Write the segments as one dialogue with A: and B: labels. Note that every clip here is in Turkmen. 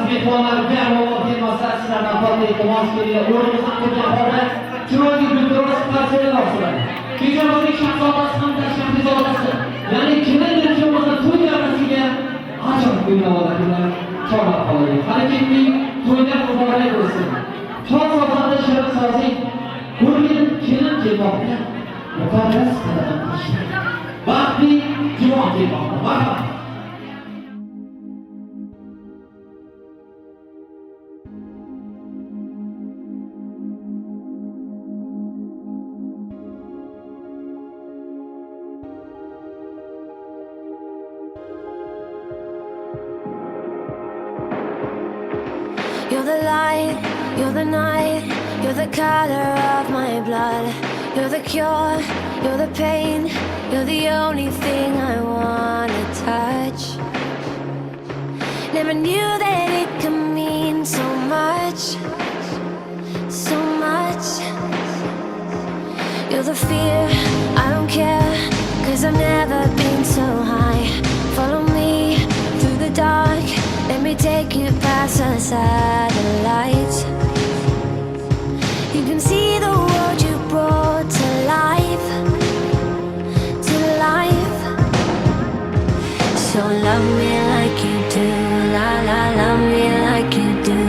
A: mehmonlar garm ovoz kelmasa, sizlardan katta iltimos kelinglar. O'rnimizdan turgan holda chiroyli gulduros qarsalar olsinlar. Kechamizning shahzodasi hamda shahrizodasi, ya'ni kelin kuyovimizni to'y davrasiga ajoyib kuy-navolar bilan chorlab qolaylik. Qani ketdik, to'ylar muborak bo'lsin. Chol sozanda shirin sozing, ko'rgin kelin kelmoqda. Muqaddas qadam tashlab. Baxtli juvon kelmoqda. Marhamat.
B: You're the light, you're the night, you're the color of my blood. You're the cure, you're the pain, you're the only thing I wanna touch. Never knew that it could mean so much, so much. You're the fear, I don't care, cause I've never been so high. Follow me through the dark, let me take you past the satellites. You can see the world you brought to life, to life. So love me like you do, la la, love me like you do.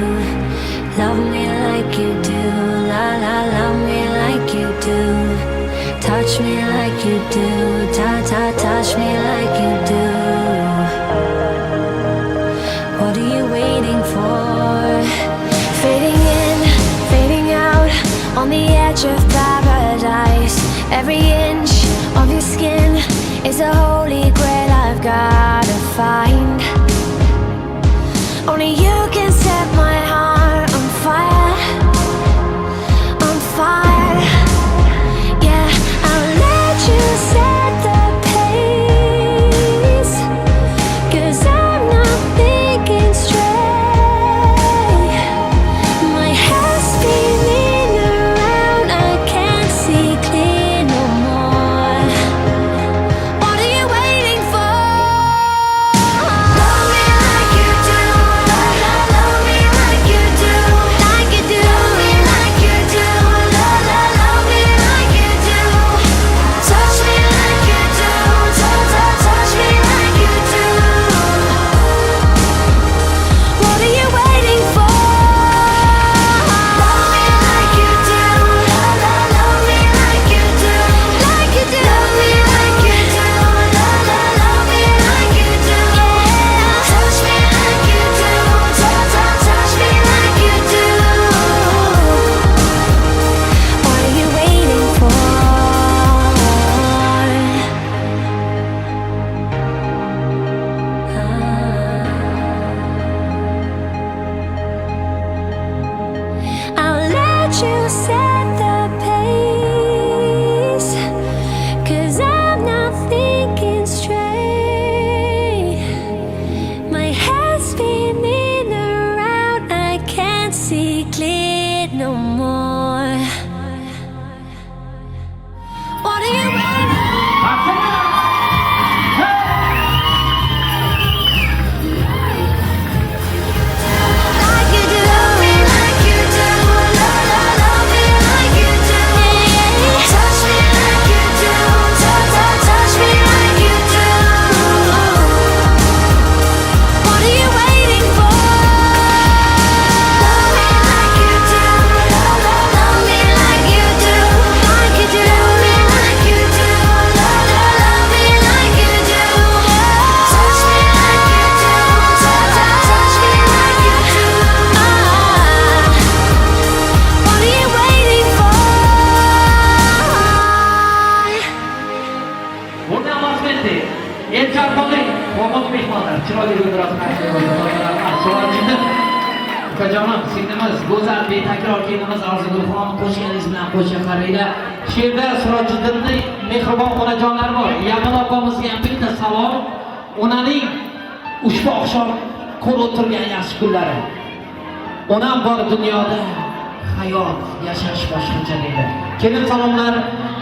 B: Love me like you do, la la, love me like you do. Touch me like you do, ta ta, touch me like you do. What are you waiting for? Fading in, fading out, on the edge of paradise. Every inch of your skin is a holy grail I've gotta find. Only you can set my heart on fire, on fire. Yeah, I'll let you set the pace. Cause I'm not thinking straight. My head's spinning around, I can't see clear no more. What are you waiting for? Love me like you do, la la, love me like you do, like you do. Love me like you do, la la, love me like you do. Touch me like you do, ta ta, touch me like you do. What are you waiting for? Love me like you do, la la, love me like you do, like you do. Love me like you do, la la, love me like you do. Yeah. Touch me like you do, ta ta, touch me like you do. What are you waiting for? I'll let you set the pace. Cause I'm not thinking straight. My head's spinning around, I can't see clear no more. What are you waiting? Like you do, love me like you do, la la, love me like you do. Touch me like you do, ta ta, touch me like you do. What are you waiting for? Love me like you do, la la, love me like you do, like you do. Love me like you do, la la, love me like you do. Touch me like you do, ta ta, touch me like you do. What are you waiting for?
A: Bundan aplodismenti. Elchan hurmatli mehmonlar, chiroyli gulduros Sirojidin ukajonim, singlimiz, go'zal, betakror kelinimiz Arzigulxon qo'shganingiz bilan qo'sha qaranglar. Shu yerda Sirojiddinning mehribon onajonlari bor. Yaqin opamizga ham bitta salom. Onaning ushbu oqshom ko'rib o'tirgan yaxshi kunlari. Onam bor dunyoda hayot yashash boshqacha deydi. Kelin salomlar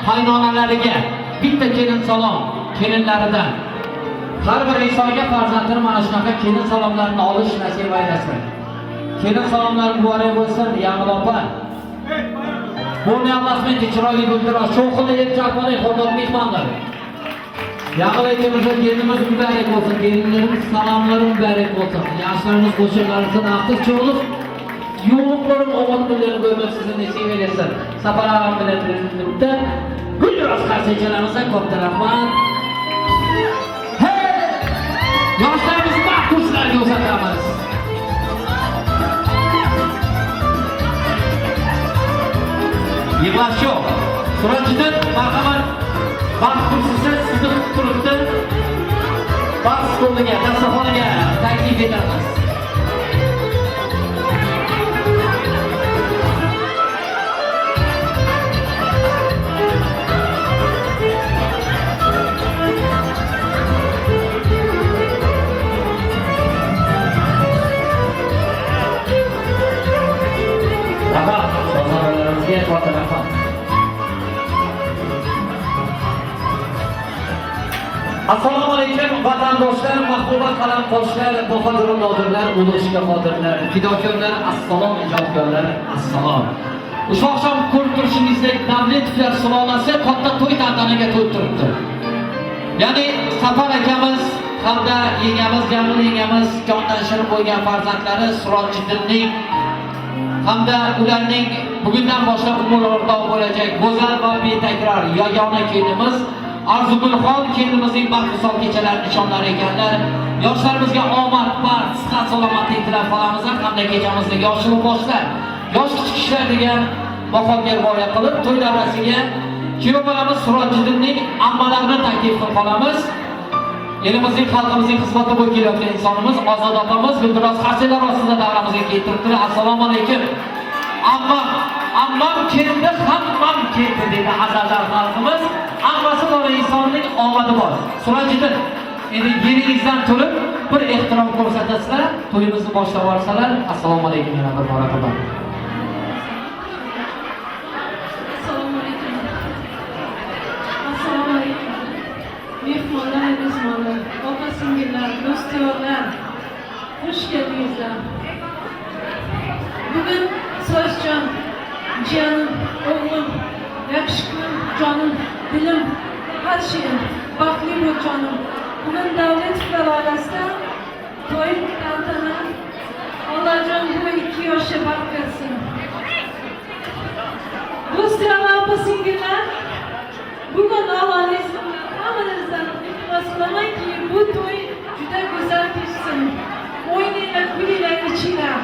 A: qaynonalariga, bitta kelin salom kelinlaridan. Har bir insonga farzandini mana shunaqa kelin salomlarini olish nasib aylasin. Kelin salomlari muborak bo'lsin, Yangil opa. Бурные аплодисменты, chiroyli guldiroz, shovqinli el chaqmoqli hurmatli mehmonlar. Yangil aytimizni kelinimiz muborak bo'lsin, kelinlarimiz salomlari muborak bo'lsin. Yoshlarimiz qo'shiqlarimizdan aql cho'g'liq yo'g'liqlarim omad kunlarini ko'rmak sizni nasib eylesin. Safar ağam bilan birlikda guldiroz qarsak katta rahmat. Hey! Yoshlarimiz baxt kursilariga uzatamiz. Yig'lash yo'q. Suratchidan marhamat. Baxt kursisi sizni kutib turibdi. Baxt stoliga, dasturxoniga taklif etamiz. Rahmat, shahzodalarimizga katta rahmat. Assalomu alaykum vatandoshlar, mahbuba qalamqoshlar, bahodir nodirlar, ulug' ishga qodirlar, fidokorlar, assalom ijodkorlar, assalom. Ushbu oqshom ko'rib turishingizdek Davletovlar sulolasi katta to'y tantanaga to'lib turibdi. Ya'ni Safar akamiz hamda yengamiz Jamil yengamiz jondan shirin bo'lgan farzandlari Sirojiddinning hamda ularning bugundan boshlab umr o'rtog'i bo'lajak go'zal va betakror yagona kelinimiz Arzugulxon kelinimizning baxt visol kechalari nishonlari ekanlar. Yoshlarimizga omad, baxt, sihat, salomatlik tilab qolamiz hamda kechamizni yoshini boshlar, yosh kichik kishilar degan maqomga rioya qilib, to'y davrasiga kuyov bolamiz Sirojiddinning ammalarini taklif qilib qolamiz. Elimizning, xalqimizning xizmatida bo'lib kelayotgan insonimiz Ozod opamiz guldiroz qarsaklar ostida davramizga kelib turibdilar. Assalomu alaykum. Ammam, ammam keldi, hammam keldi dedi azaldan xalqimiz. Ammasi bor insonning omadi bor. Sirojiddin, endi yeringizdan turib bir ehtirom ko'rsatasizlar, to'yimizni boshlab yuborsalar. Assalomu alaykum yana bir marotaba.
C: Assalomu alaykum. Assalomu alaykum. Mehmonlar, mezbonlar, opa singillar, do'st yorlar. Xush keldingizlar. Bugun Soyizjon, jiyanim, o'g'lim, yakışıklım, canım, dilim, her şeyim, baxtli bo'l jonim. Bugun Davletovlar oilasida to'y tantana. Allohjon bu ikki yoshga baxt bersin. Do'stlar, opa singillar, bugun Allohning izni bilan hammangizdan iltimos qilamanki, bu to'y juda go'zal kechsin. O'ynanglar, kulinglar, ichinglar.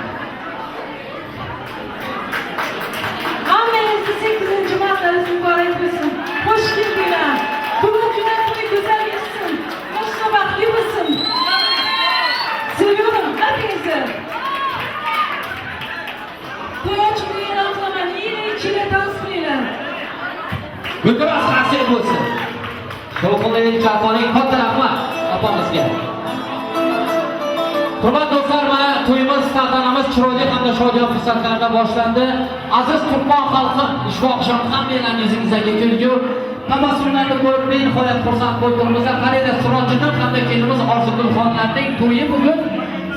C: Hammangizni 8 martlaringiz muborak bo'lsin. Xush keldinglar. Bugun juda to'y go'zal kechsin. Yoshlar baxtli bo'lsin. Seviyorum hepinizi. To'y ochiqligini e'lon qilaman. Yeyinglar, ichinglar, dans qilinglar.
A: Guldiroz qarsak bo'lsin. Shovqinli chaqmoqning katta rahmat opamizga. Hurmatli do'stlar, mana to'yimiz, tantanamiz chiroyli hamda shodiyona fursatlarda boshlandi. Aziz turkman xalqi, ushbu oqshom hammanglarning yuzingizga kulgu, tabassumlarni ko'rib benihoyat xursand bo'lib turibmiz. Qaranglar, Sirojiddin hamda kelinimiz Orzugulxonlarning to'yi bugun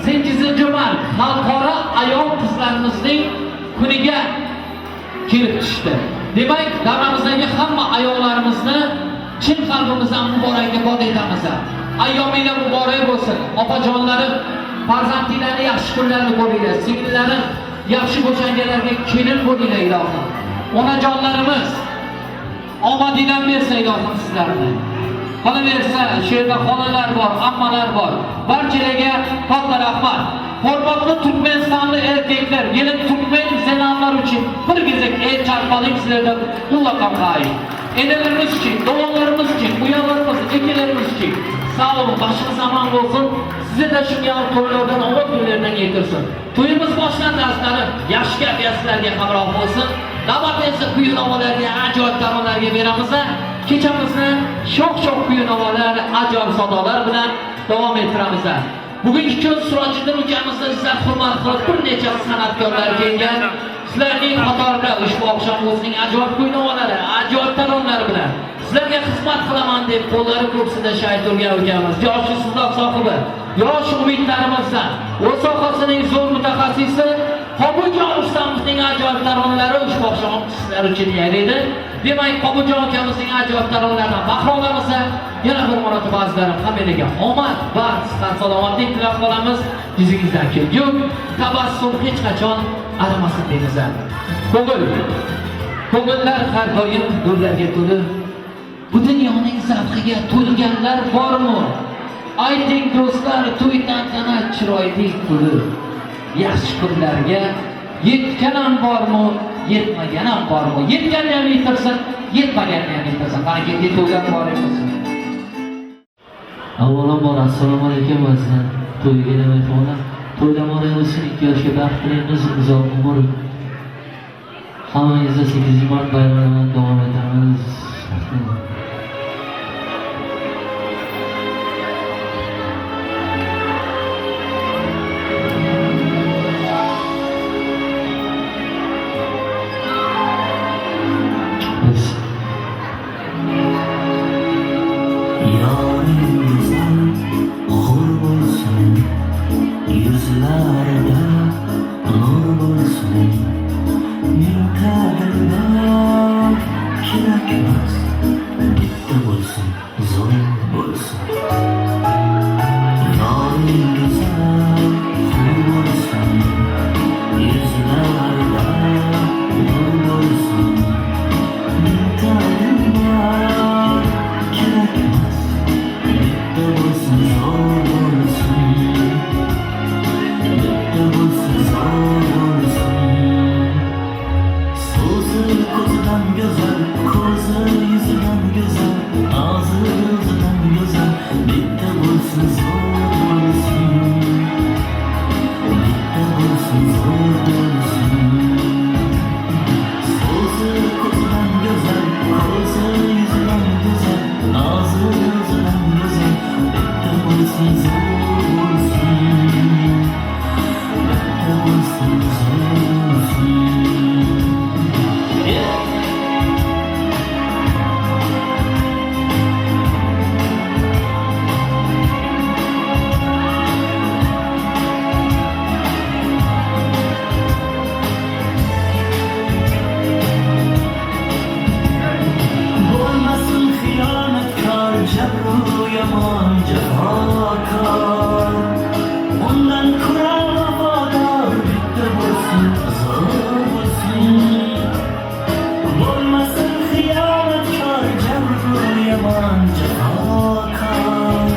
A: 8 mart xalqaro ayol qizlarimizning kuniga kelib tushdi. Demak, davramizdagi hamma ayollarimizni chin qalbimizdan muborakbod etamiz. Ayyominglar muborak bo'lsin. Opajonlarim, farzandinglarni yaxshi kunlarni ko'ringlar. Singillarim, yaxshi bo'shangalarga kelin bo'linglar ilohim. Onajonlarimiz, omadinglar bersa ilohim sizlarni. Qolaversa, shu yerda xolalar bor, ammalar bor. Barchalarga katta rahmat. Hurmatli Turkmanistonli erkaklar, gelin Turkmen zenanlar uchun bir gezek el çarpalım sizlerden mutlaka hain. Enelerimiz için, doğumlarımız için, uyalarımız, ekelerimiz için. Sağ olun, başınız aman olsun. Size de şu yağ to'ylardan, omad kunlaridan yetirsin. To'yimiz boshlandi azizlarim. Yaxshi kayfiyat sizlarga hamroh bo'lsin. Navbat esa kuy navolarga, ajoyib taronalarga beramiz. Kechamizni sho'x-sho'x kuy navolar, ajoyib sadolar bilan davom ettiramiz. Bugungi kun Sirojiddin ukamizni izzat hurmat qilib bir necha san'atkorlar kelgan. Sizlarning qatorida ushbu oqshom o'zining ajoyib kuy-navolari, ajoyib taronalari bilan sizlarga xizmat qilaman deb qo'llari ko'ksida shay turgan ukamiz, yosh istedod sohibi, yosh umidlarimizdan, o'z sohasining zo'r mutaxassisi Qobuljon Rustamovning ajoyib taronalari ushbu oqshom sizlar uchun yaraydi. Demak, Qobuljon akamizning ajoyib taronalaridan bahra olamiz. Yana bir marotaba azizlarim, hammanglarga omad, baxt, sihat, salomatlik tilab qolamiz. Yuzingizdan kulgu, tabassum hech qachon arimasin deymiz. Ko'ngil, ko'ngillar har doim nurlarga to'la. Bu dunyoning zavqiga to'lganlar bormi? Ayting do'stlar, to'y tantana chiroyli puli. Yaxshi kunlarga yetgan ham bormi, yetmagan ham bormi? Yetganni ham yetirsin, yetmaganni ham yetirsin. Qani ketdik, to'ylar muborak bo'lsin.
D: Avvalambor assalomu alaykum azizlar. To'yga kelgan mehmonlar. To'ylar muborak bo'lsin, ikki yoshga baxt tilaymiz, uzoq umr. Hammangizga 8 mart bayrami bilan davom etamiz. Biz
E: Yarim güzel hur bo'lsin, yuzlarida nur bo'lsin. Mingta dilbar kerakmas, bitta bo'lsin, zo'r bo'lsin. Yoring go'zal hur bo'lsin, yuzlarida nur bo'lsin. Mingta dilbar kerakmas, bitta bo'lsin, zo'r bo'lsin. Bitta bo'lsin, zo'r bo'lsin. So'zi ko'zidan go'zal, ko'zi yuzidan go'zal, og'zi o'zidan go'zal, bitta bo'lsin, zo'r bo'lsin. Bitta bo'lsin, zo'r bo'lsin. So'zi ko'zidan go'zal, ko'zi yuzidan go'zal, og'zi o'zidan go'zal, bitta bo'lsin, zo'r bo'lsin. Bitta bo'lsin, zo'r bo'lsin. Yeah. Bo'lmasin xiyonatkor, jabru yomon jafokor. Undan ko'ra vafodor bitta bo'lsin, zo'r bo'lsin. Bo'lmasin xiyonatkor, jabru yomon jafokor.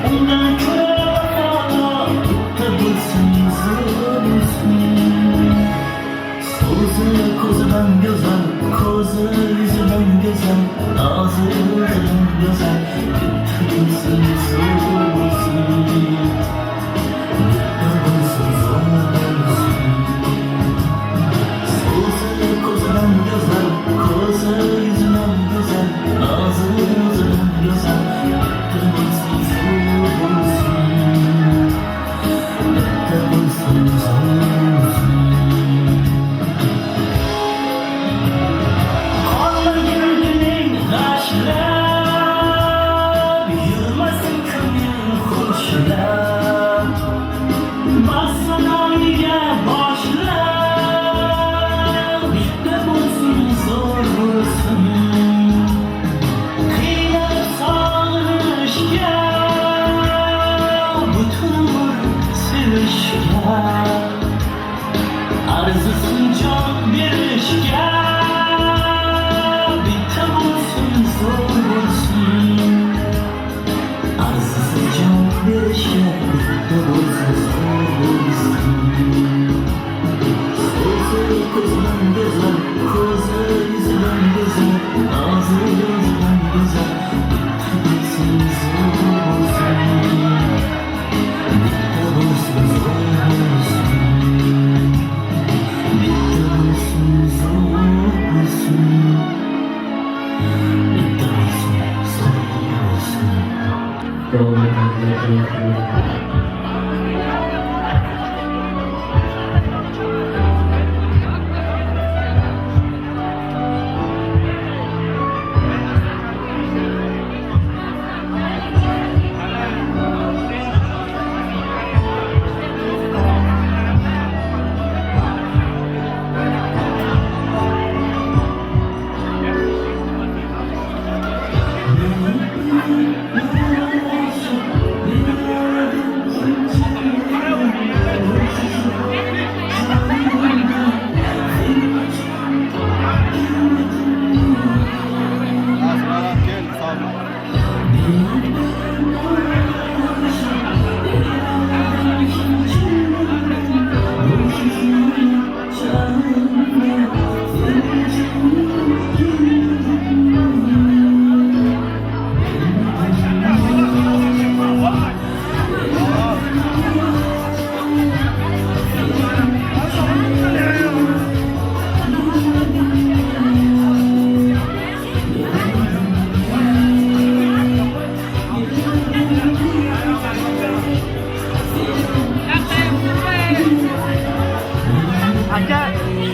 E: Undan ko'ra vafodor bitta bo'lsin, zo'r bo'lsin. So'zi ko'zidan go'zal, ko'zi yuzidan go'zal, og'zi o'zidan go'zal, bitta bo'lsin, zo'r bo'lsin. Bitta bo'lsin, zo'r bo'lsin. So'zi ko'zidan go'zal, ko'zi yuzidan go'zal, og'zi o'zidan go'zal, bitta bo'lsin, zo'r bo'lsin. Bitta bo'lsin, zo'r bo'lsin. Qolmagin diling g'ashlab, yurmasin ko'ngil xushlab. Bassin oyga boshlab, bitta bo'lsin, zo'r bo'lsin. Qiynalib sog'inishga, butun umr sevishga, arzisin jon berishga, bitta bo'lsin, zo'r bo'lsin. Arzisin jon berishga, bitta bo'lsin, zo'r bo'lsin.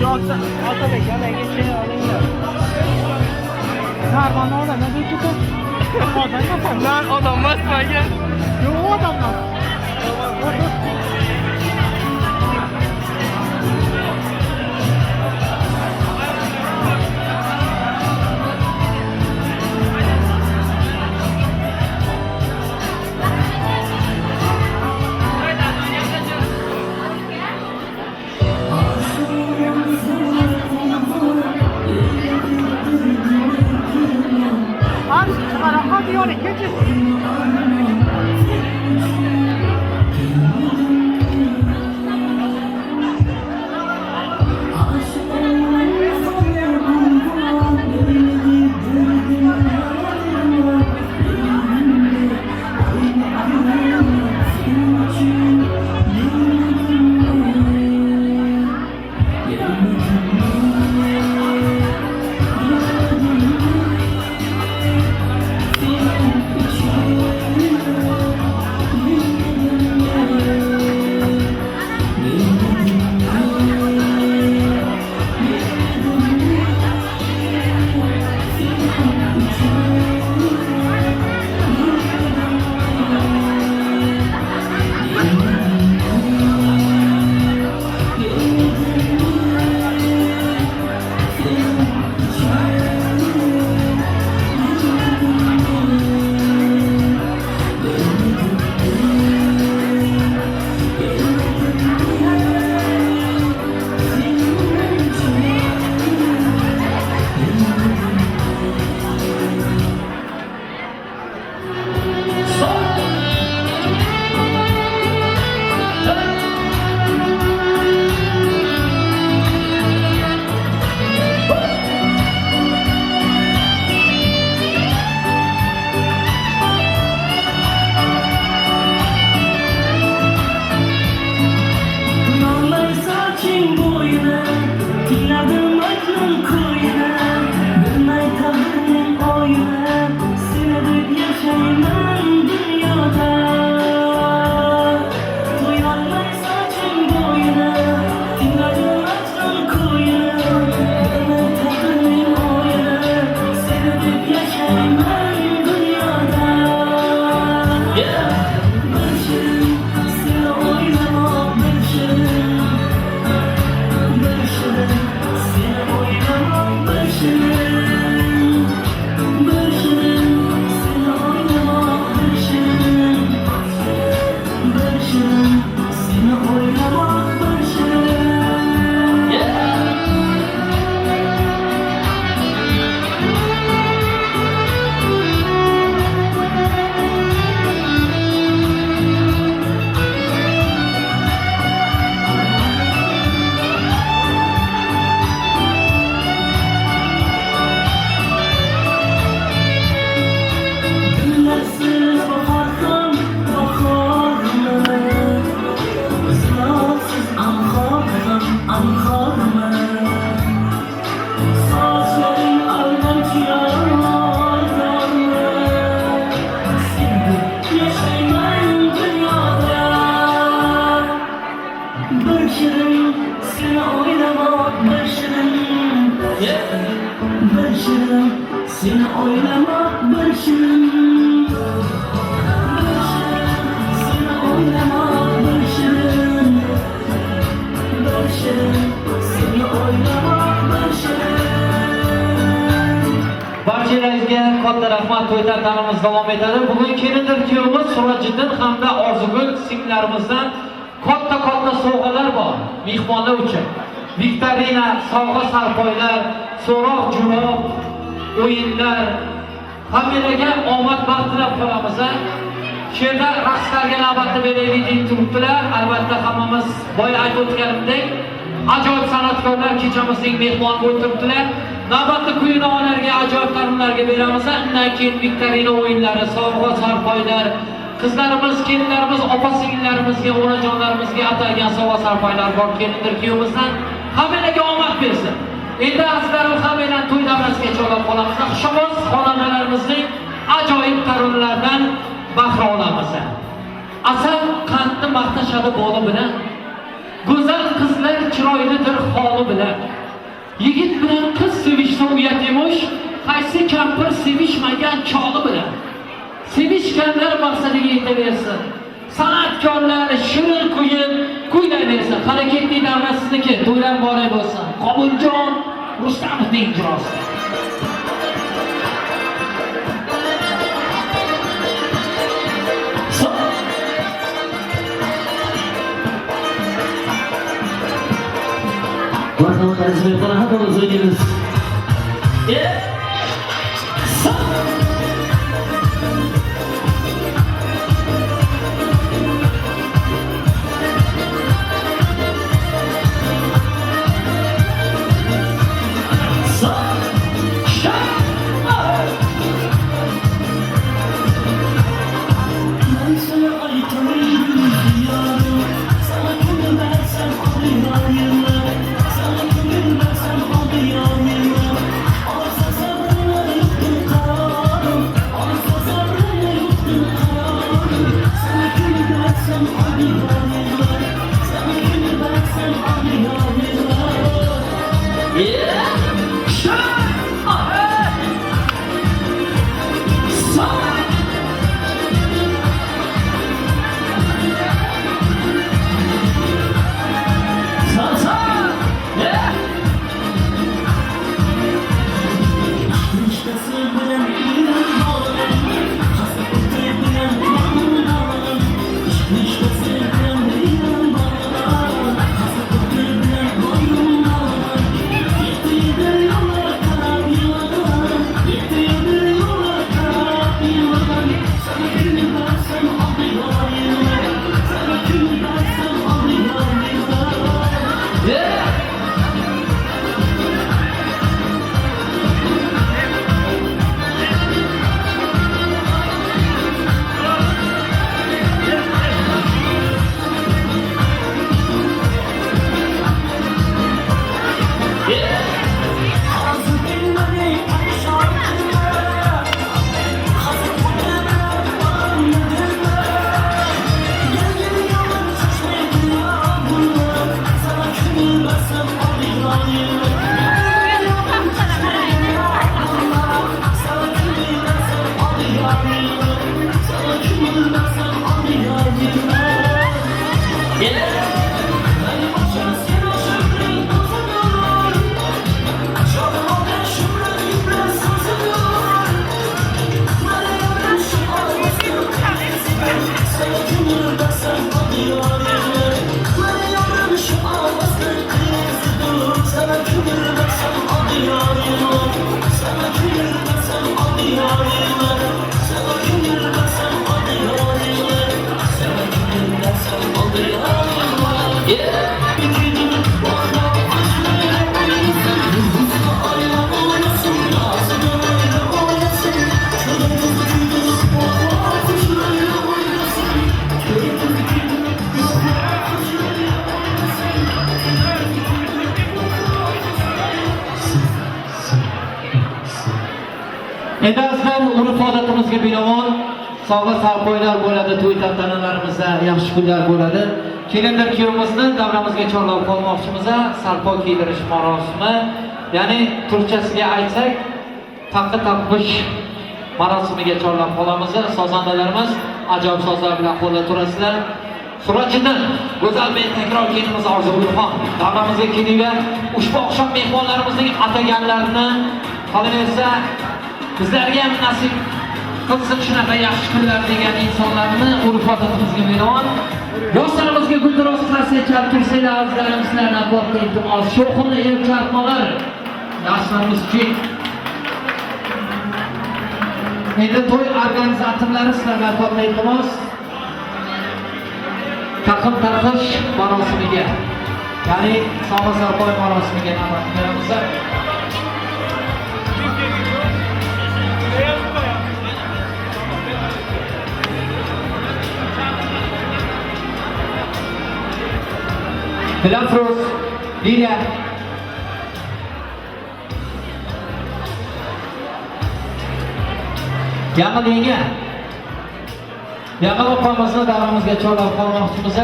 F: Otabek yanaga olinglar. Narvani olaman ketib. Odam topaman.
G: Odam emasman aka.
F: Yo'q odamlar.
E: Normal soching bo'yini Tingladim Majnun kuyini Bilmay taqdirning o'yini Seni deb yashayman dunyoda To'yolmay soching bo'yini Tingladim Majnun kuyini Bilmay taqdirning o'yini Seni deb yashayman dunyoda Bir shirin seni o'ylamoq bir shirin Bir shirin seni o'ylamoq bir shirin Bir shirin seni o'ylamoq bir shirin Bir shirin seni o'ylamoq bir shirin Gullarsiz bahor ham bahormi Zilolsiz anhor ham anhormi Sochlaring aldamchi yormi Sen deb yashayman dunyoda Bir shirin seni o'ylamoq bir shirin Bir shirin seni o'ylamoq bir shirin Bir shirin seni o'ylamoq bir shirin Bir shirin seni o'ylamoq bir shirin
A: Barchalaringizga katta rahmat. To'y tantanamiz davom etadi. Bugun kelindir kuyovimiz Sirojiddin hamda Orzugul singillarimizdan katta-katta sovg'alar bor mehmonlar uchun. Viktorina, sovg'a sarpoylar, so'roq javob, o'yinlar. Hammalarga omad baxt tilab qolamiz. a. Shu yerda raqslarga navbatni beraylik deb turibdilar. Albatta hammamiz boya aytib o'tganimdek ajoyib san'atkorlar kechamizning mehmoni bo'lib turibdilar. Navbatni quyi ajoyib taronlarga beramiz. Undan keyin viktorina o'yinlari, sovg'a sarpoylar, qizlarimiz, kelinlarimiz, opa singillarimizga, onajonlarimizga atalgan sovg'a sarpoylar bor kelindir kuyovimizdan. Hammalarga omad bersin. Endi azizlarim hammalarni to'y davrasiga chorlab qolamiz. Xushovoz xonandalarimizning ajoyib taronalardan bahra olamiz. Asal qandni maqtashadi boli bilan. Go'zal qizlar chiroylidir holi bilan. Yigit bilan qiz sevishsa uyat emish, qaysi kampir sevishmagan choli bilan. Sevishganlar maqsadiga yetaversin. San'atkorlar shirin kuyib kuylayversin. Harakatli davra sizniki, to'ylar muborak bo'lsin. Qobuljon Rustamovning ijrosi.
D: Marhamat aziz mehmonlar, hammamiz o'ynaymiz.
E: Ben sana ayıtayım yarım Sana gönül versem alayım Sana gönül versem alayım Arsa sabrına yuttun kararım Arsa sabrına yuttun kararım Sana gönül versem alayım Sana gönül versem alayım Riştesi bilen bilen bağlarım Hasreti bilen bağlarım Riştesi bilen bilen bağlarım Hasreti bilen bağlarım Yettiği yola karab yılan Yettiği yola karab yılan Sana gönül versem alayım Sana gönül versem alayım Hazır bilmeni şarkılar Hazır fotoğraf anladırlar Gel gel yalan çeşme yağmurlar Sana gönül versem alayım Gel yalan çeşme yağmurlar Sana gönül versem alayım Sana gönül versem alayım Benim başım senin şükrün kuzudur
A: Endi azizlar, urf-odatimizga binoan sovg'a sarpoylar bo'ladi, to'y tantanalarimizda yaxshi kunlar bo'ladi. Kelindir kuyovimizni davramizga chorlab qolmoqchimiz, sarpo kiydirish marosimi, ya'ni turkchasiga aytsak, taqi taqish marosimiga chorlab qolamiz. Sozandalarimiz ajoyib sozlar bilan qo'lda turasizlar. Suratchidan go'zal betakror kelinimiz Orzugulxon davramizga kelinglar. Ushbu oqshom mehmonlarimizning ataganlarini qolaversa bizlarga ham nasib qilsin shunaqa yaxshi kunlar degan insonlarni urf odatimizga binoan yoshlarimizga guldiroz qarsak chalib tursanglar azizlarim sizlardan katta iltimos shovqinli el chalmoqlar yoshlarimiz uchun endi to'y organizatorlari sizlardan katta iltimos taqim taqish marosimiga ya'ni sovg'a sarpoy marosimiga navbat beramiz. Dilafruz, Liliya. Yaqin yenga. Yaqin opamizni davramizga chorlab qolmoqchimiz.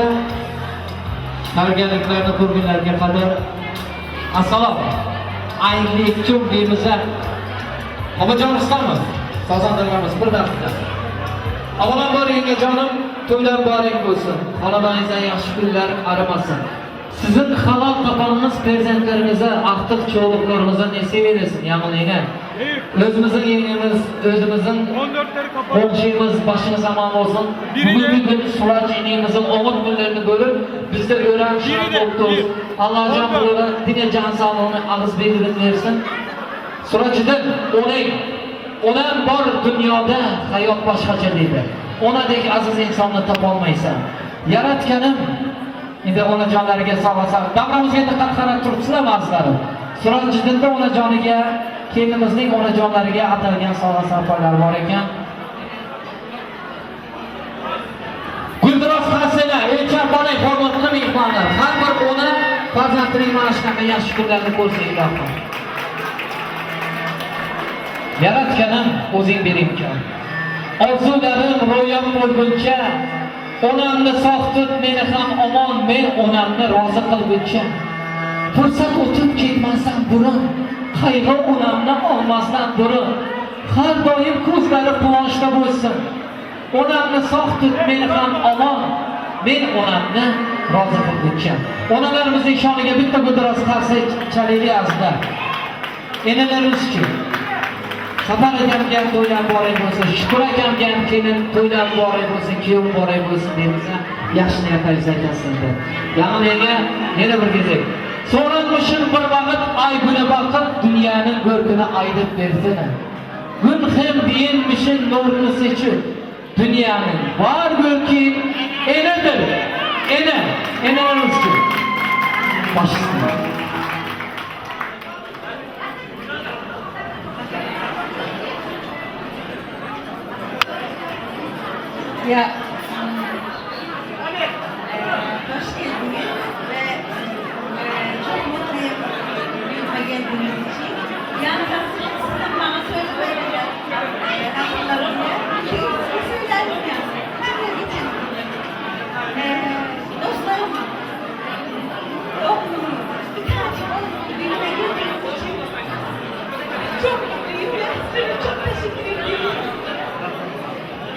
A: Tayyorgarliklarni ko'rgunlarga qadar assalom. Aýlikjum diýmiz. Babajan Rustamov, sozandalarimiz bir daqiqa. Avvalambor yengajonim, to'ylar muborak bo'lsin. Xonadoningizdan yaxshi kunlar arimasin. Sizin halol topaningiz perzentlarimizga, aqtiq cho'liqlarimizga nasib eylesin, yangilinglar. O'zimizning yengimiz, o'zimizning
F: 14'leri kapalı.
A: Komşumuz başımız aman olsun.
F: Biri de-
A: Bugünkü gün Suraç ineğimizin omut günlerini görüp biz de öğren
F: Biri de-
A: şan
F: bir.
A: Allah can
F: 14.
A: burada dine can sağlığını ağız birliğini versin. Suraçiddin onang onam bor dunyoda hayot boshqacha deydi. Onadek aziz insonni topolmaysan. Yaratganim endi onajonlariga sog' sog' Davramizga diqqat qarab turibsizlarmi azizlarim? Surojiddinda onajoniga, kelinimizning onajonlariga atalgan sovg'a sarpoylar bor ekan. Guldiroz Hasena, Elchan bolang hurmatli mehmonlar. Har bir ona farzandining mana shunaqa yaxshi kunlarni ko'rsa ilohim. Yaratganim o'zing ber imkon. Orzularim ro'yob bo'lguncha, onamni sog' tut, meni ham omon, men onamni rozi qilguncha. Fursat o'tib ketmasdan burun, qayg'u onamni olmasdan burun, har doim ko'zlari quvonchda bo'lsin. Onamni sog' tut, meni ham omon, men onamni rozi qilguncha. Onalarimizning shoniga bitta guldiroz qarsak chalaylik azizlar. Enalarimiz-chi? Safar akamga ham to'ylar muborak bo'lsin, Shukur akamga ham kelin to'ylar muborak bo'lsin, kuyov muborak bo'lsin deymiz. Yaxshi niyatlaringiz aytasin deb. Yangilarga yana bir gezek. So'ranmışın bir vaqt ay güne bakıp dünyanın görkünü aydın bersin. Gün hem deyinmişin nurunu seçip dünyanın var görki enedir. Ene, enelerimiz ki. Baş üstüne.
C: Ya hoş geldiniz ve çok mutluyum düğünüme geldiğiniz için. Yani aslında bana söylemediler. Hatırlarım ya. Çünkü söylerdim ya. Her için. Dostlarım, oğlum, bir tane oğlum düğünüme geldiğiniz için çok mutluyum ve size çok teşekkür ediyorum.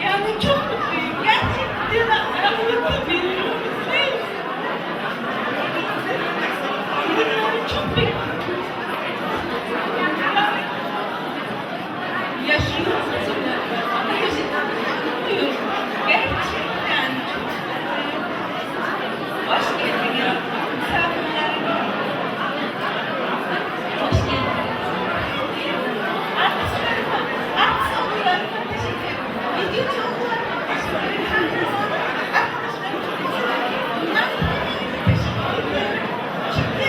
C: Yani çok mutluyum. Gerçekten anlatamıyorum. Siz. Bunları çok bekliyorum. Yani yaşıyorum ama gerçekten çok mutluyum. Gerçekten çok mutluyum. Hoş geldiniz. Misafirlerim. Hoş geldiniz. Artistlerime, artist oğullarıma teşekkür ederim. Videocu oğullarıma teşekkür ederim. Arkadaşlarıma çok teşekkür ederim. Bunlar hepinize teşekkür ediyorum. Çünkü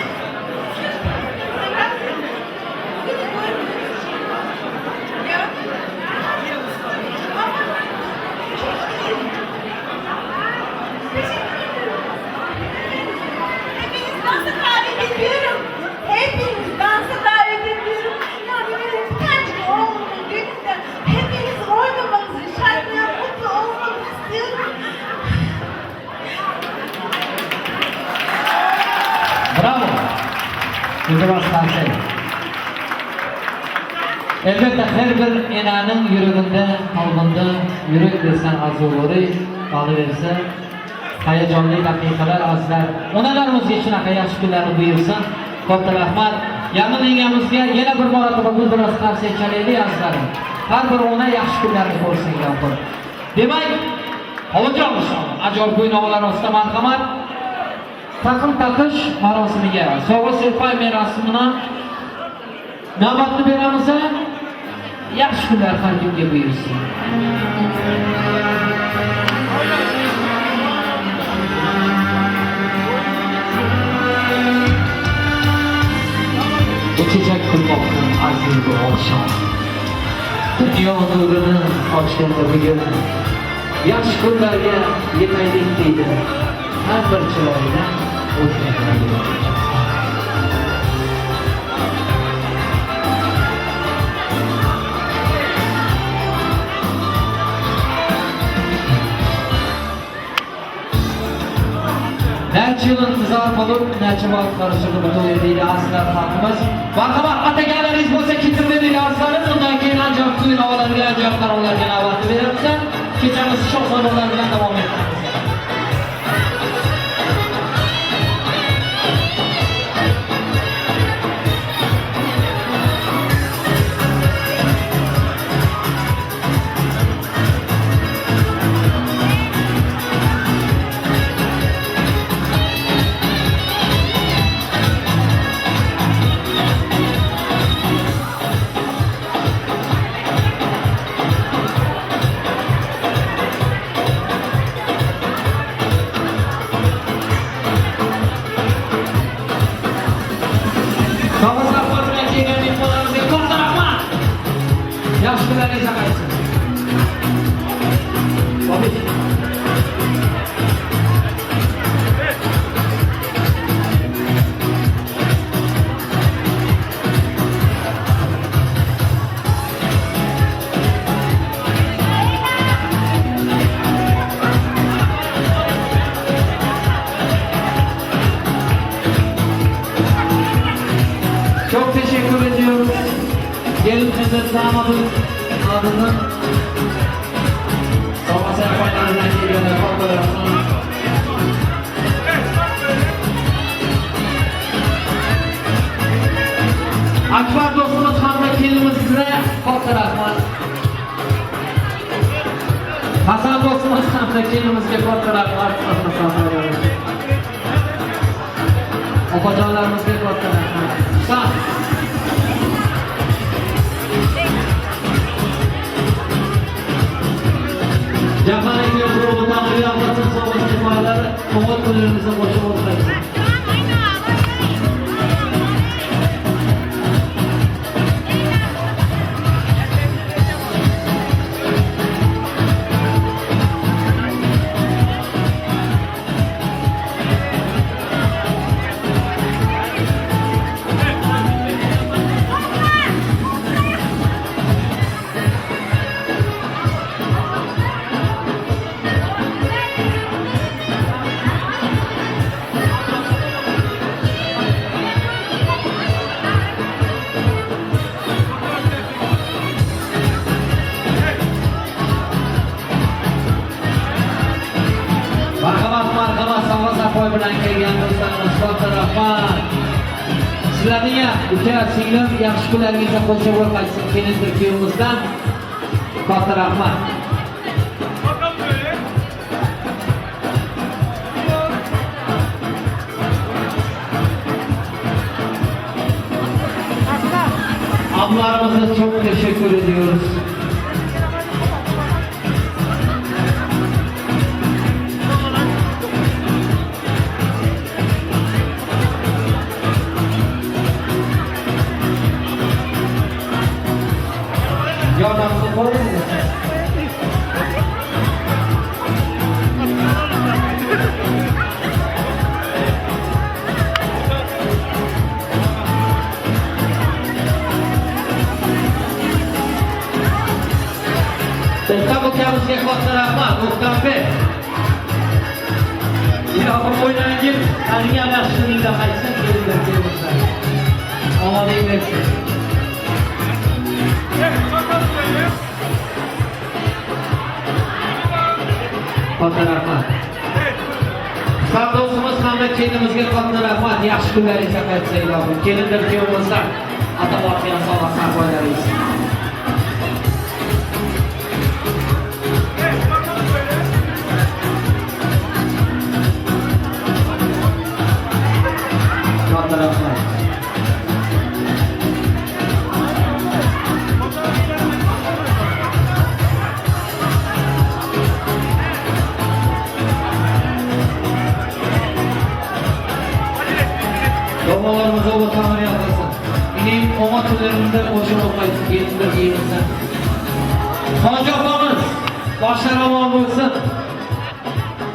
C: siz razıyım. Bugünü gördüğünüz için. Yani ama çok iyiyim. Teşekkür ederim. Hepiniz dansa davet ediyorum. Hepiniz dansa davet ediyorum. Yani benim bir tanecik oğlumun düğününde hepiniz oynamanızı, şarkıya mutlu olmanızı istiyorum.
A: Bravo. Guldiroz qarsak. Elbette her bir enaning yuragida, qalbida yurak desan arzulari qolaversa, hayajonli daqiqalar azizlar. Onalarimizga shunaqa yaxshi kunlarni buyursin. Katta rahmat. Yamin yengamizga yana bir marotaba guldiroz qarsak chalaylik azizlarim. Har bir ona yaxshi kunlarni ko'rsin ilohim. Demak, Holijon Rustamov, ajoyib kuy-navolar ostida marhamat. Taqim taqish marosimiga, sovg'a serpay marosimini navbatni beramiz. Yaxshi kunlar har kimga buyursin. Uchacak qilmoqni aziz bu oqshom. Dunyo nurini ochganda bugun yaxshi kunlarga yetaylik deydi. Har bir chiroyida o'tgan Näçe ýyl intizar bolup, näçe wagt garaşyldy bu toýa diýdi azizler halkymyz. Marhamat atakanlaryňyz bolsa ketirme diýdi azizlerim. Mundan keyin anjam toý nawalarga anjam taronlarga navbatni beramiz. Kechamiz shoh sovg'alar bilan davom ettiramiz. Sovg'a sovg'a bilan kelgan mehmonlarimizga katta rahmat. Yaxshi kunlaringiz qaytsin. Bobek. Çok teşekkür ediyoruz. Gelin kızı damadın adından Sovg'a sarpoylar kelganlar katta rahmat. Akbar do'stimiz hamda kelinimizga katta rahmat. Hasan do'stimiz hamda kelinimizga katta rahmat. Opajonlarimizga katta rahmat. Husan. Jahon aka guruhi taqdir qilsin sovg'a sarpoylari tug'il kunlarimizga qo'shib o'tmaysin. Marhamat, marhamat, sovg'a sarpoy bilan kelgan do'stlarimiz katta rahmat. Sizlarning ham uka, singlim yaxshi kunlaringizda qo'lcha bo'lib qaytsin kelindir kuyovimizdan. Katta rahmat. Ablalarımıza çok teşekkür ediyoruz. Yordamimizni qo'yingmi? To'xtab ukamizga katta rahmat, To'xtambek. Ilohim o'ynangin, ham yaxshi kuningda qaytsin, kelinlar kelsinlar. Omading bersin. Katta rahmat. Husan do'stimiz hamda kelinimizga katta rahmat. Yaxshi kunlaringizga qaytsin ilohim. Kelindir kuyovimizdan atab ortgan sovg'a sarpoylaringiz. Katta rahmat. Domlalarımıza Allah tamir yapmasın. Inim omad kunlarimizda qo'shib o'qaysin, kelindir kuyovimizdan. Hoji opamiz, boshlari omon bo'lsin.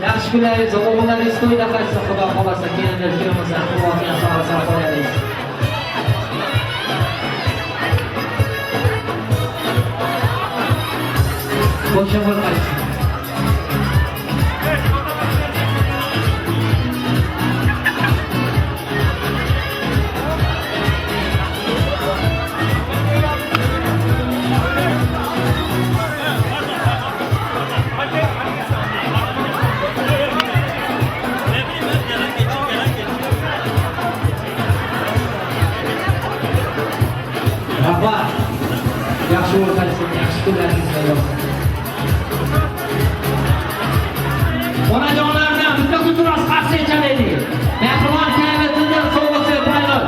A: Yaxshi kunlaringiz, o'g'illaringiz to'yda qaytsin, Xudo xohlasa, kelindir kuyovimizdan quvvatgan sog'lik sarpoylaringiz. Qo'shib qaytsin. Rahmat. Yaxshi bo'lsin, yaxshi kunlaringizda bo'lsin. Onajonlardan bitta gulduros qarshi chalaylik. Mehribon kayfiyatidan sovg'asi paylar.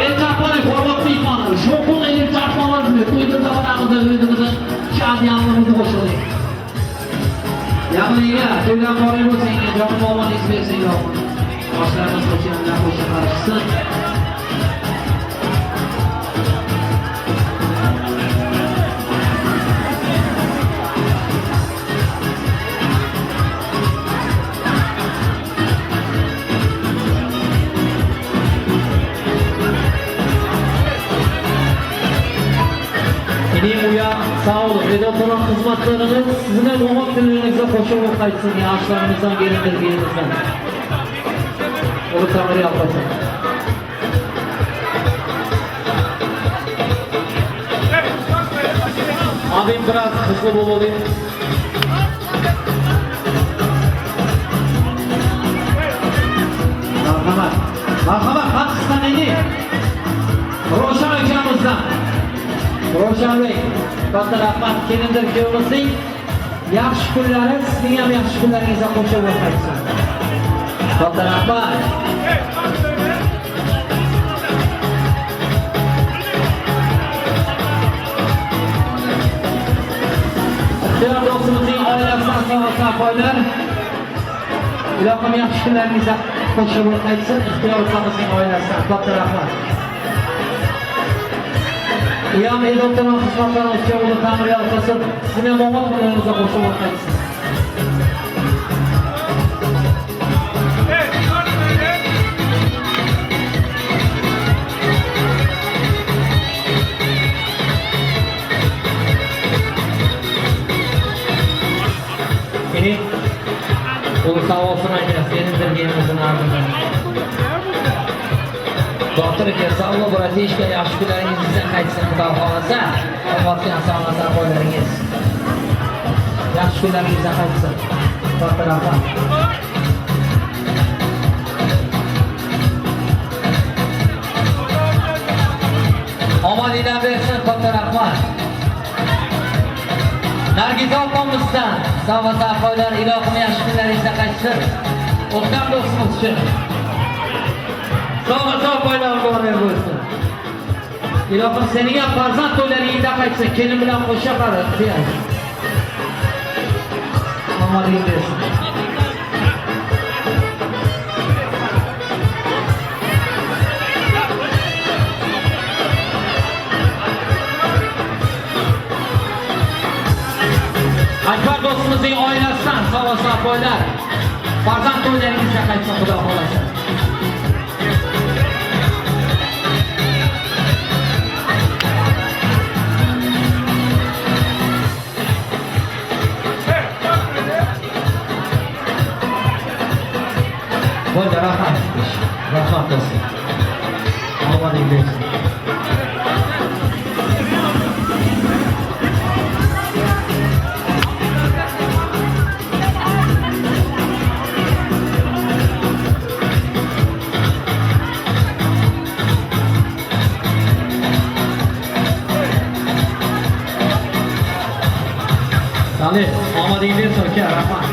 A: El chaponi hurmatli mehmonlar, shovqin el chaponi to'yda zamonamizda o'zimizni shadiyonimizni qo'shaylik. Yamaniga to'ydan boray bo'lsin, jonim omoningiz bersin ilohim. Boshlarimiz qo'shanlar qo'sha qarashsin. Inim uya sağ olun. Vedat olan hizmetleriniz sizin hem omad kunlaringizga qo'shilib qaytsin. Yaxshilarimizdan gelindirgenimizdan. Ulu Tanrı yalkasın. Abim biraz hızlı olayım. Marhamat. Marhamat, Pakistan ini. Roshan akamızdan. Roshan Bey, katta rahmat. Kelindir kuyovimizning yaxshi kunlari sizning ham yaxshi kunlaringizga qo'shilib qaytsin. Katta rahmat. Ixtiyor do'stimizning oilasidan sog' safoylar. Ilohim yaxshi kunlaringizga qo'shilib qaytsin. Ixtiyor ukamizning oilasidan katta rahmat. Uyam el o'rtadan xizmatlar uchun uni ta'mir yalqasin. Sizni ham omad kunlaringizga qo'shilib qaytsin. Ini Ulu sağ olsun aka, senin birgimizin ardından. Botir aka, sog' bo'l, bratishka, yaxshi kunlaringizdan qaytsin, Xudo xohlasa. Qilayotgan sog'lik qo'llaringiz. Yaxshi kunlaringizdan qaytsin. Katta rahmat. Omadinglar bersin, katta rahmat. Nargiza opamizdan sovg'a safoylar ilohim yaxshi kunlaringizda qaytsin. O'ktam do'stimiz uchun. Sovg'a safoylar muborak bo'lsin. Ilohim sening ham farzand to'ylaringda qaytsin, kelin bilan qo'sha qara, Omading bersin. Akbar do'stimizning oilasidan sovg'a safoylar. Farzand to'ylaringizga qaytsin, Xudo xohlasa. Bo'ldi, rahmat. Rahmat do'stim. Omading bersin. Salih, omading bersin aka, rahmat.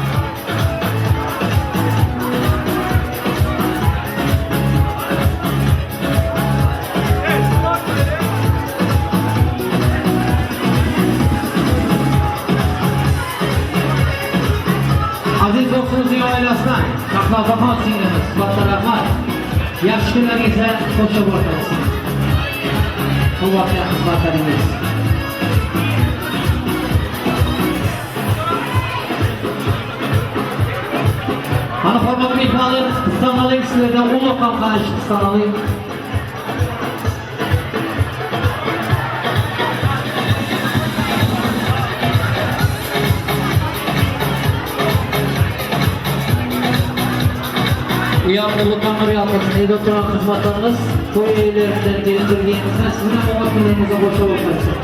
A: Aziz do'stimizning oilasidan Shahnozaxon singlimiz, katta rahmat. Yaxshi kunlaringizda qo'shib o'tasiz. Qilayotgan xizmatlaringiz. Mana hurmatli mehmonlar, qistan alayım sizlardan ulug' ham qanish qistan alayım. Uyan ulug' Tangri yalqasin, ey doktor xizmatlarimiz to'y egalaridan kelindirganimizdan sizni ham omad kunlaringizga qo'shib o'tsin.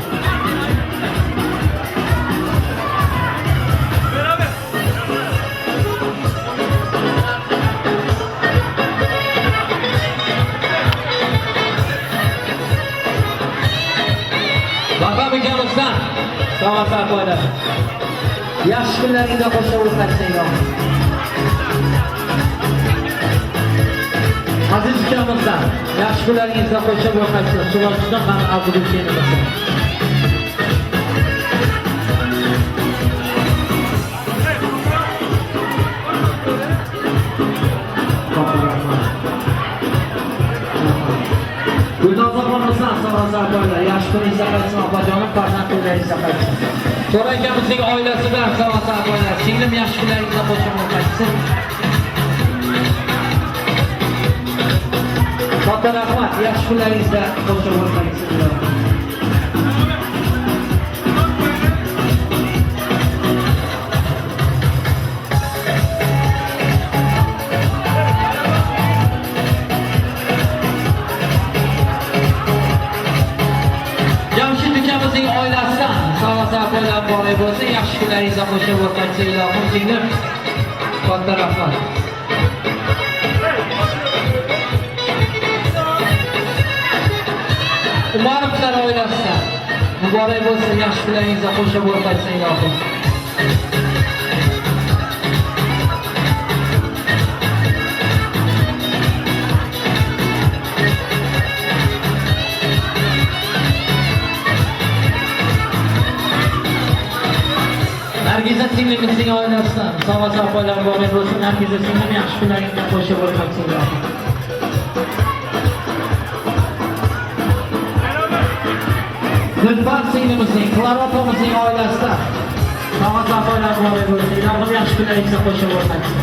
A: Sag sag bolar. Ýagşy günleriňizde goşa bolup gaýtsyn ilohym. Aziz ukamyzdan ýagşy günleriňizde goşa bolup gaýtsyn. Suratçydan hem Arzygül kelinimizden. Gulnoza opamizdan sog' salomatlar, yaxshi kuningizda qaytsin opajonim, farzand kunlaringizda qaytsin. To'ra akamizning oilasidan sog' salomatlar, singlim yaxshi kunlaringizda qo'shib qaytsin. Katta rahmat, yaxshi kunlaringizda qo'shib qaytsin. Jamshid ukamizning oilasidan sog' salomatlar muborak bo'lsin, yaxshi kunlaringizda qo'shib qaytsin ilohim singlim. Katta rahmat. Umarovlar oilasidan muborak bo'lsin, yaxshi kunlaringizda qo'shib qaytsin ilohim. Nargiza singlimizning oilasidan sog' salomatlar muborak bo'lsin. Nargiza singlim yaxshi kunlaringizda qo'shib qaytsin ilohim. Gulbar singlimizning, Klara opamizning oilasidan sog' salomatlar muborak bo'lsin. Ilohim yaxshi kunlaringizda qo'shib qaytsin.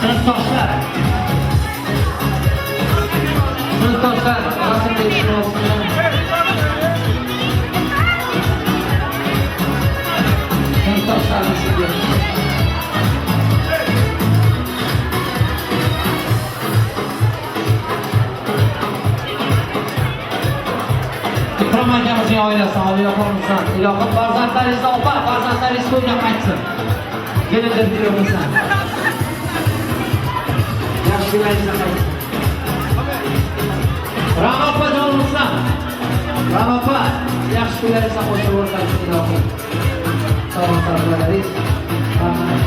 A: Sinfdoshlar. Sinfdoshlar, rasmga tushib olsinlar. Sinfdoshlar rasmga tushsin. Ikrom akamizning oilasi, Oliy opamizdan, ilohim farzandlaringizni opa, farzandlaringiz to'yga qaytsin. Kelindir kuyovimizdan. Yaxshi kunlaringizda qaytsin. Ra'no opa jonimizdan. Ra'no opa, yaxshi kunlaringizda qo'shib o'rtaysin ilohim. Sog' salomatlaringiz. Rahmat.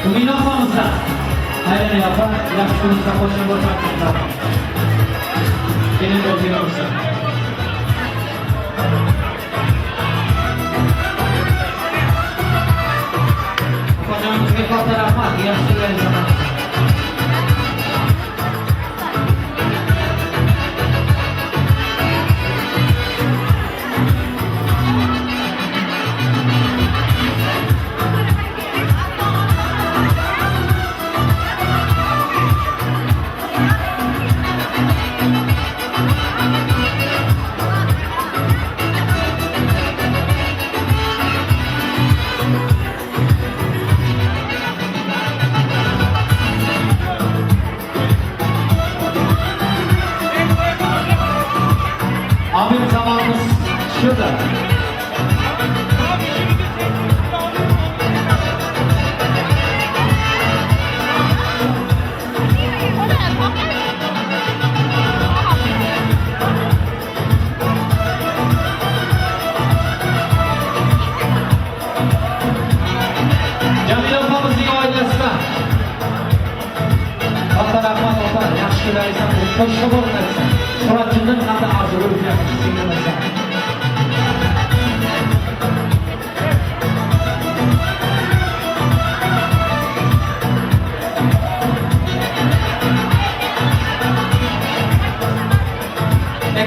A: Umid opamizdan. Aylanay opa, yaxshi kuningizda qo'shib o'rtaysin ilohim. Kelin o'zingizdan. Opajonimizga katta rahmat, yaxshi kunlaringizda qaytsin. Abim zamanımız şurada. Jamila opamizning oilasidan. Katta rahmat opa, yaxshi kunlaringizdan qo'shib o'rnatsin. Suratchidan hamda Arzugul ukamiz singlimizdan.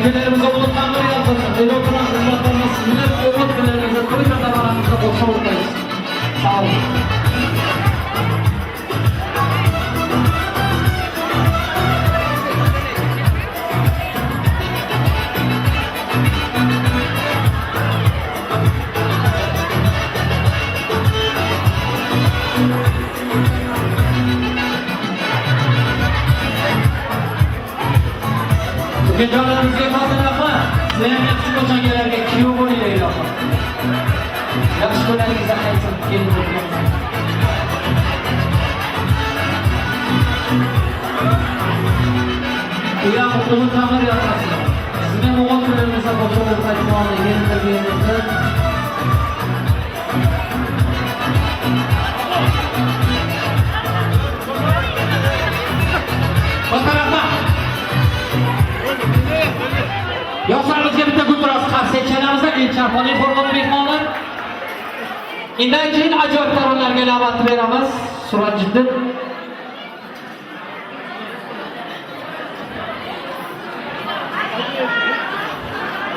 A: Ekelerimize uly taňry ýalkasyn. Öýde oturan gymmatlarymyz siziň hem oňat günleriňizde toý dabaraňyzda goşa bolmaýys. Sag boluň. Ukajonlarimizga katta rahmat. Sizlar ham yaxshi ko'changalarga kuyov bo'linglar ilohim. Yaxshi kunlaringizda qaytsin, kelin bo'lgan. Uyam uni ta'mir yoqasin. Sizning o'g'il kunlaringizda qo'shib qaytmoqni yedirganingizda Katta rahmat. Yoshlarimizga bitta gulbiroz qarsak chalamiz, Elcharxoning hurmatli mehmonlar. Undan keyin ajoyib taronalarga navbat beramiz. Suratjiddin.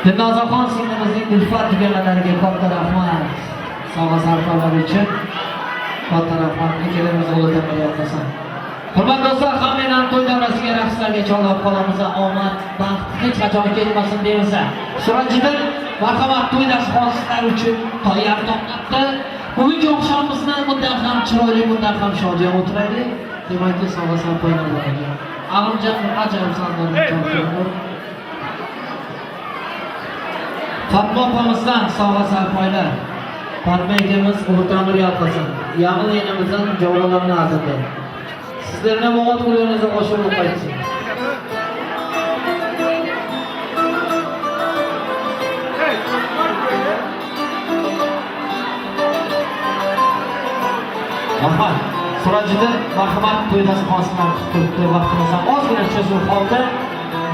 A: Dilnozaxon singlimizning Ulfat dugonalariga katta rahmat. Sovg'a sarflar uchun katta rahmat. Akalarimiz o'ldirmay yoqasan. Hurmatli do'stlar, hammanglarni to'y davrasiga raqslarga chorlab qolamiz. Omad, baxt hech qachon ketmasin deymiz. Suratjiddin, marhamat to'y dasturxon uchun tayyor tortyapti. Bugungi oqshomimizni bundan ham chiroyli, bundan ham shodiyon o'tiraylik. Demakki, sovg'a sarpoylar bor ekan. Alimjon ajoyib san'atlar. Fatma opamizdan sovg'a sarpoylar. Fatma akamiz Ulug' Ta'mir yalqasin. Yag'in enamizdan javonlarni azizlar. Sizlarni omad kunlaringizda qo'shilib qaytsin. Rahmat. Surajiddin, marhamat to'y dasturxonasidan kutib turibdi. Vaqtimiz ham ozgina cho'zilib qoldi.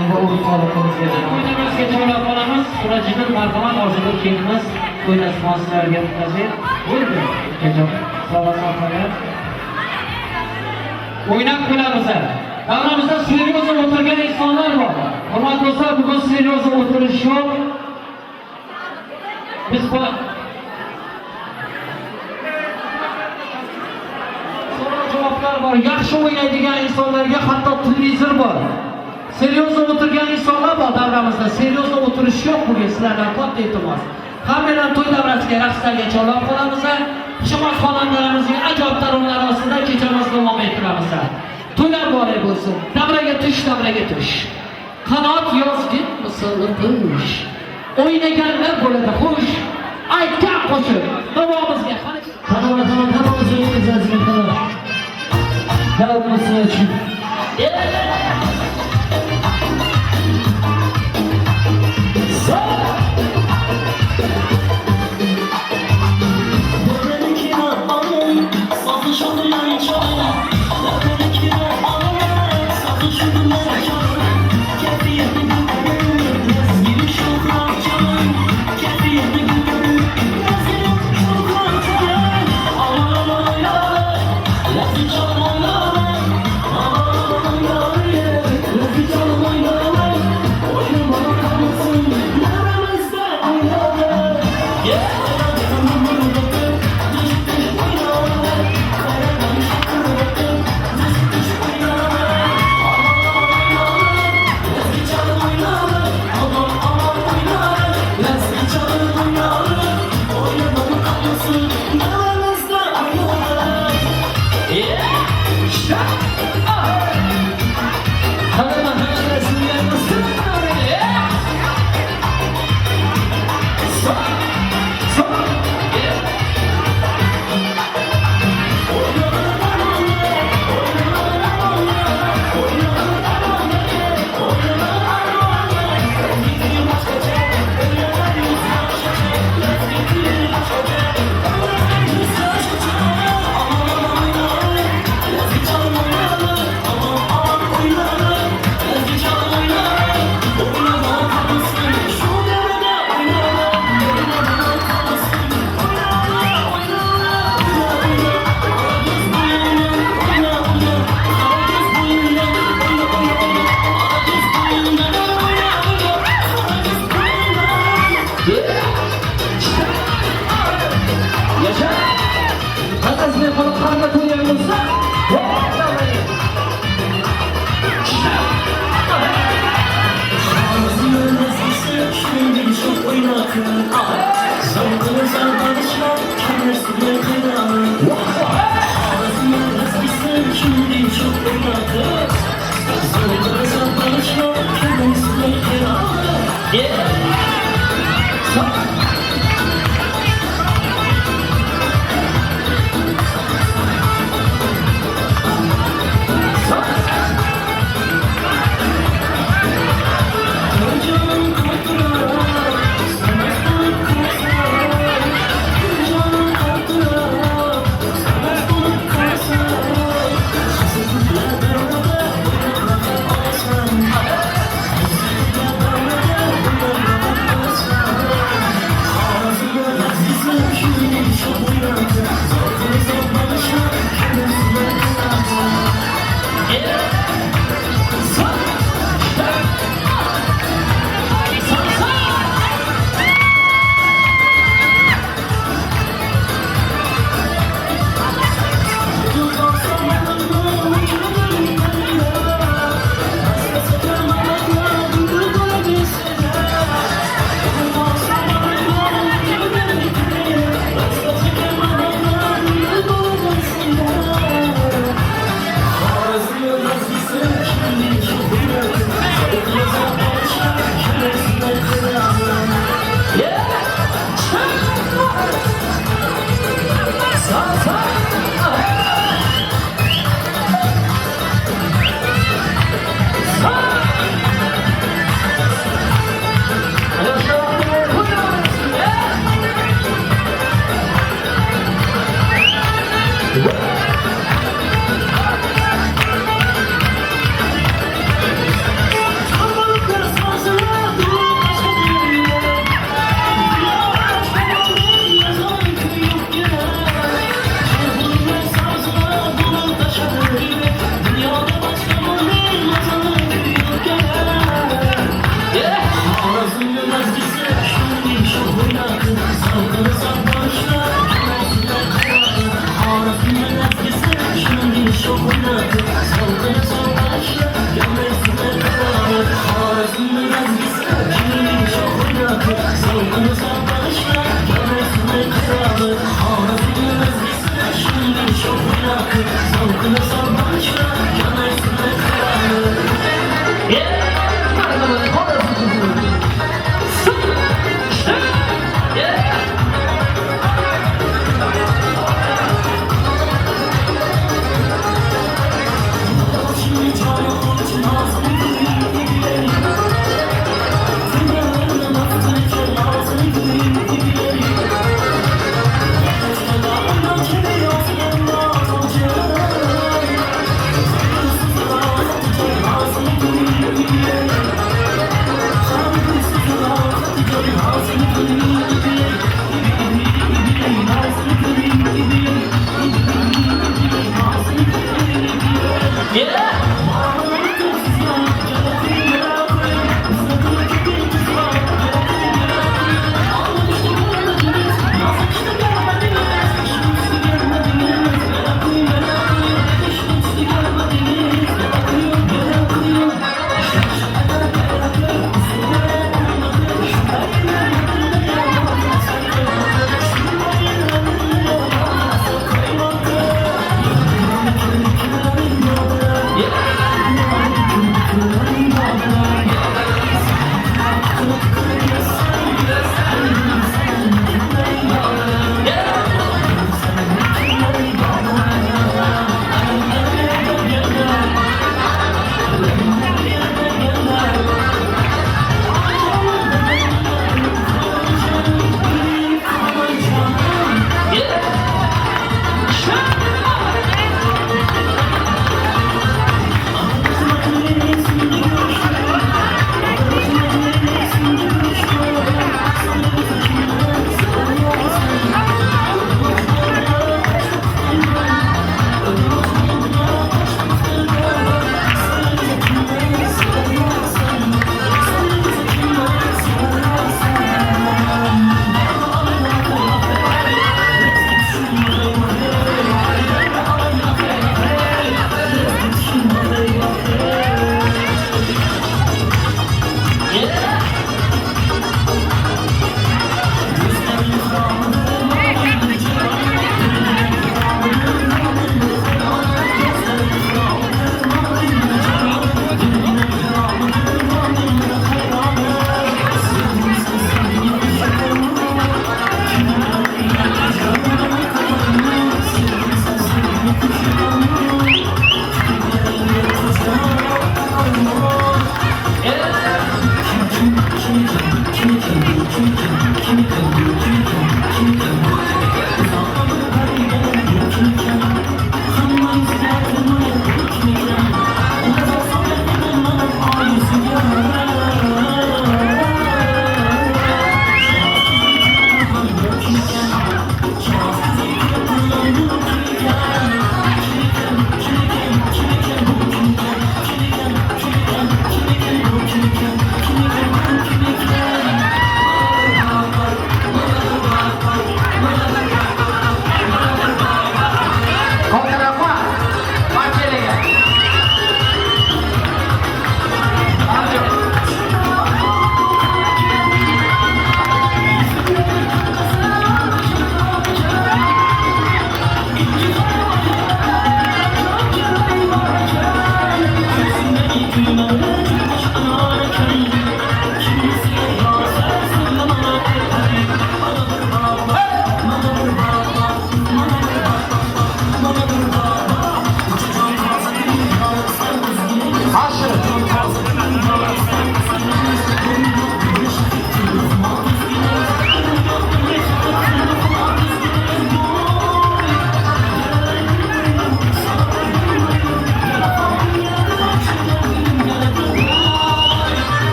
A: Endi urf odatimizga to'yimizga chorlab qolamiz. Surajiddin, marhamat Orzugul kelinimiz to'y dasturxonasiga muntazir. Bo'ldi. Ukajon, sovg'a sarpoylar. O'ynab kulamiz. Davramizda серьёзно o'tirgan insonlar bor. Hurmatli do'stlar, bugun серьёзно o'tirish yo'q. Biz so'rov javoblar bor. Yaxshi o'ynaydigan insonlarga hatto televizor bor. Серьёзно o'tirgan insonlar bor davramizda. Серьёзно o'tirish yo'q bugun sizlardan katta iltimos. Hammanglar to'y davrasiga raqslarga chorlab qolamiz. Xushomad xonandalarimizning ajoyib taronalari ostida kechamizni davom ettiramiz. To'ylar muborak bo'lsin. Davraga tush, davraga tush. Qanot yozgin misoli qush. O'ynaganlar bo'ladi xush. Aytgan qo'shiq davomimizga
D: Tamam tamam tamam söyleyeceğiz tamam. Tamam için.
E: Aman aman oynama, aman aman oynama.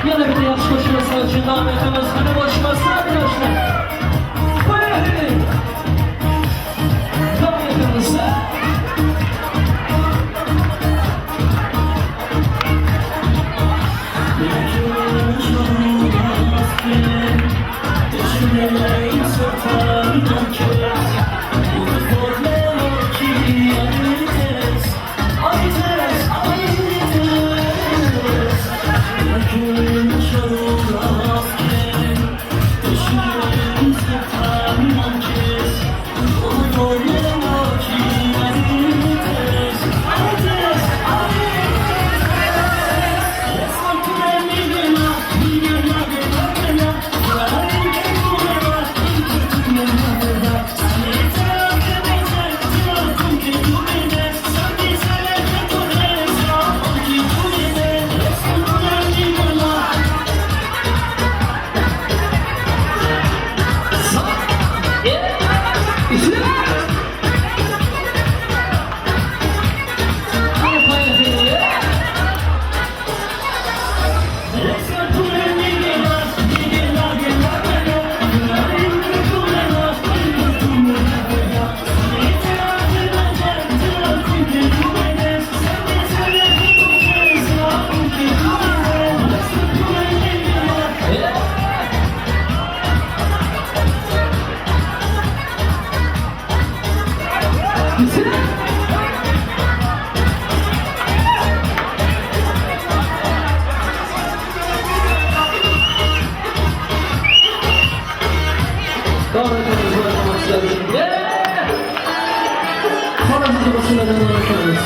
D: Yana bitta yaxshi qo'shiqlar uchun davom etamiz. Qani boshmaslar yoshlar. Поехали! Davom etamiz. Davom etamiz boshlamazlar uchun. Xonamizni qo'shiqlardan davom etamiz.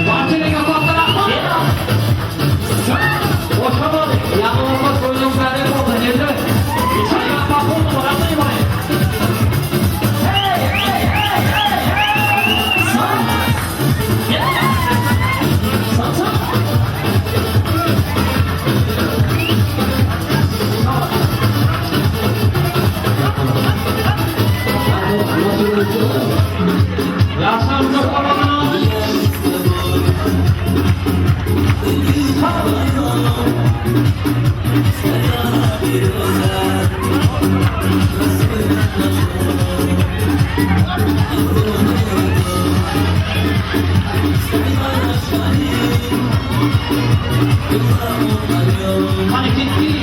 A: Barchaga katta rahmat. O'shamon, yaqinlarda to'ylarga bo'ldi. Endi Yaxshimiz qoladi. Qani ketdik.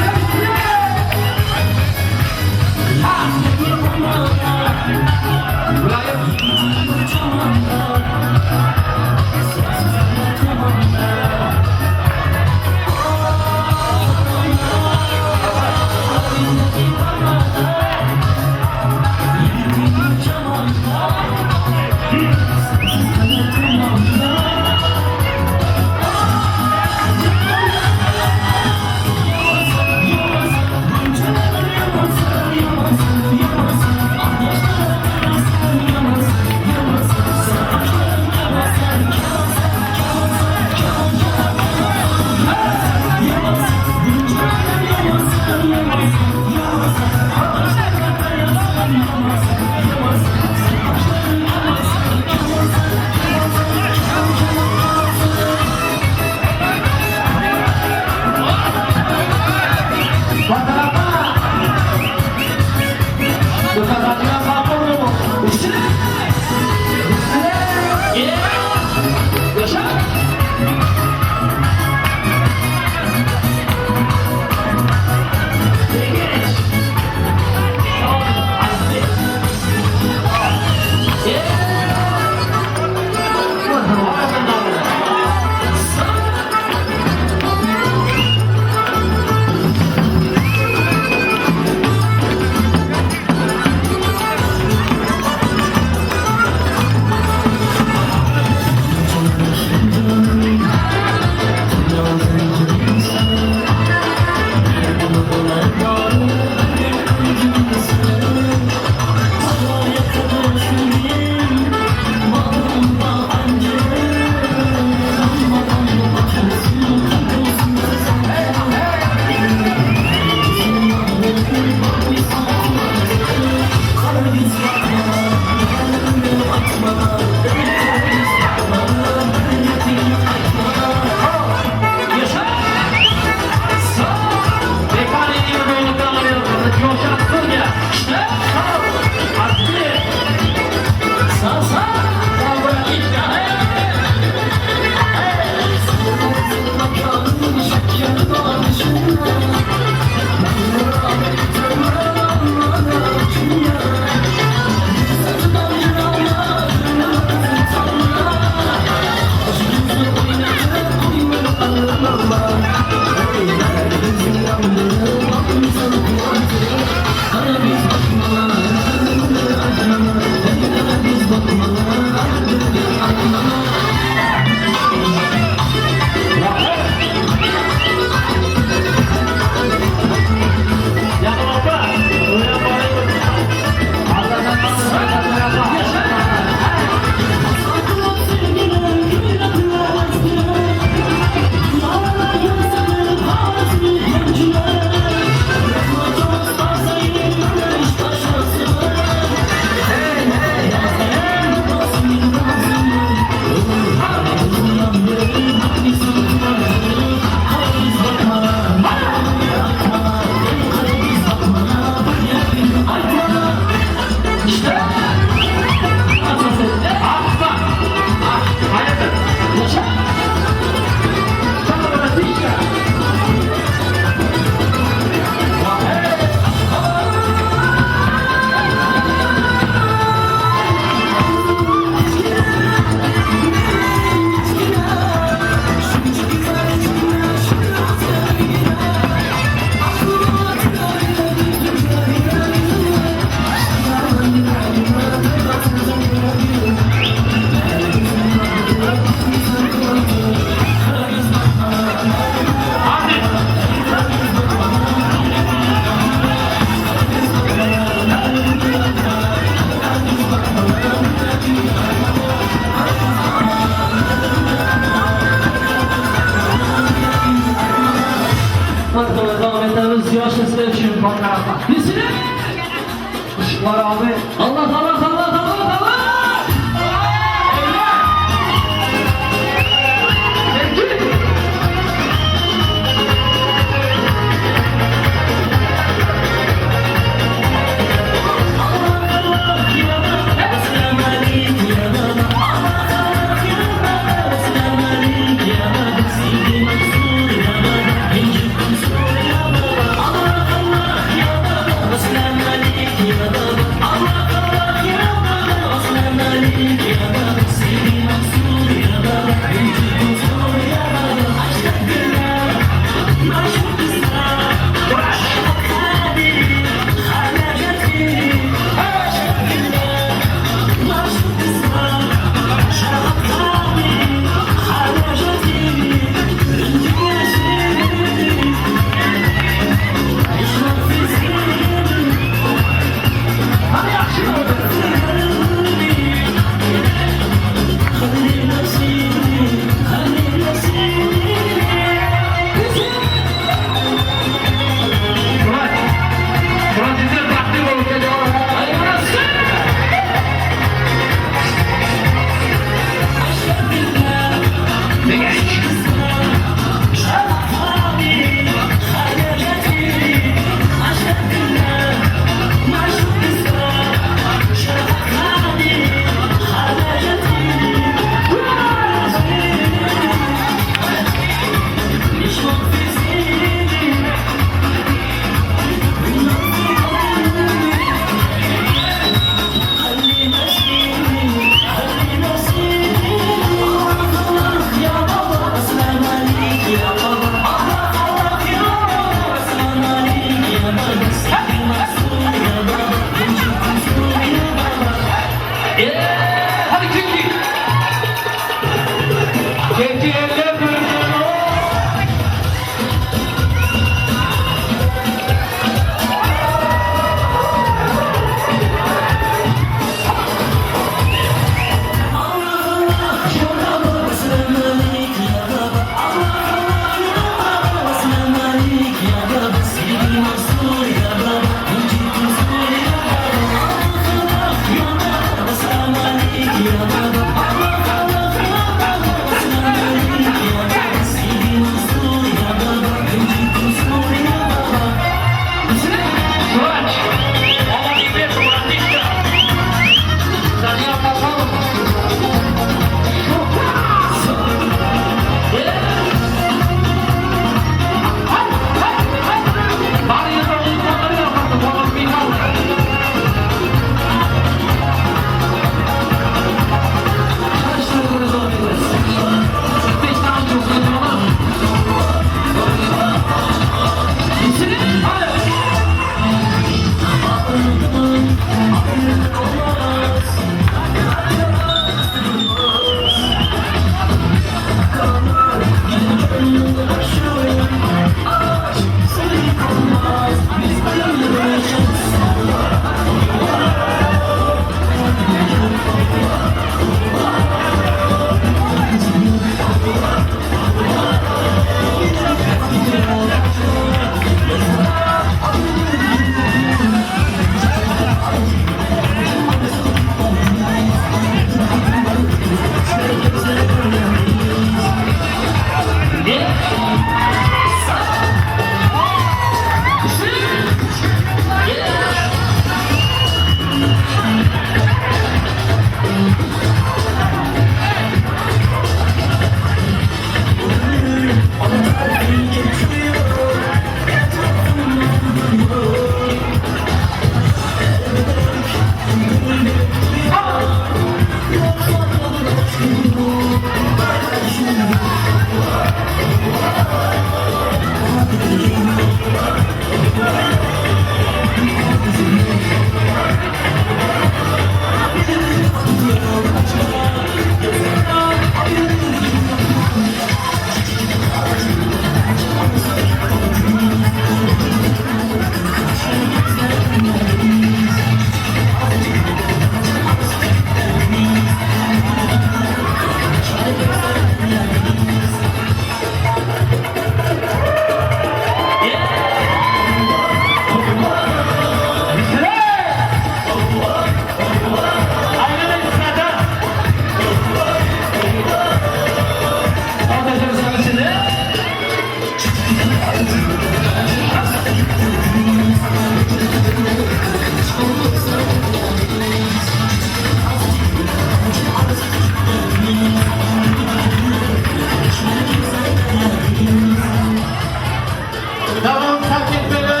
A: Davom taklifini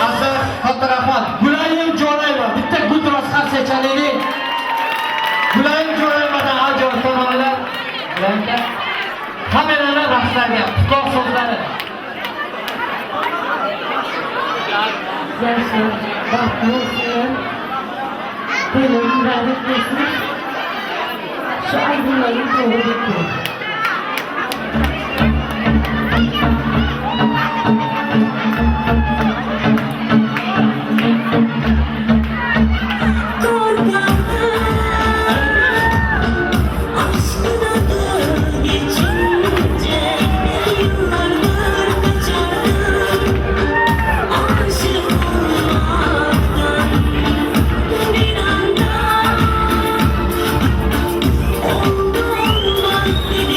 A: Azar katta rahmat. Gulayim Jo'rayeva bitta gul qarshi chalaylik. Gulayim Jo'rayevadan ajoyib tomonlar. Gulayimga hammalarni raqslarga qutlov so'zlari.
C: Yaxshi, baxtli bo'lsin. To'ylar muborak bo'lsin. Shu arzularing to'g'ri deb tur.
E: Aşkın adı geçince yıllardır kaçardım aşık olmaktan bir anda oldu olmaz.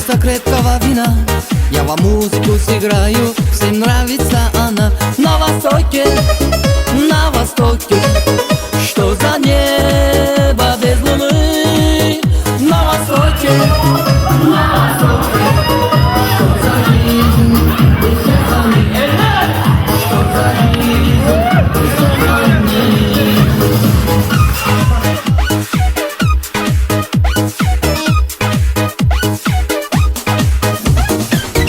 G: Вместо крепкого вина Я вам музыку сыграю Всем нравится она На востоке, на востоке Что за небо без луны На востоке, на востоке Что за жизнь без страны Что за жизнь без страны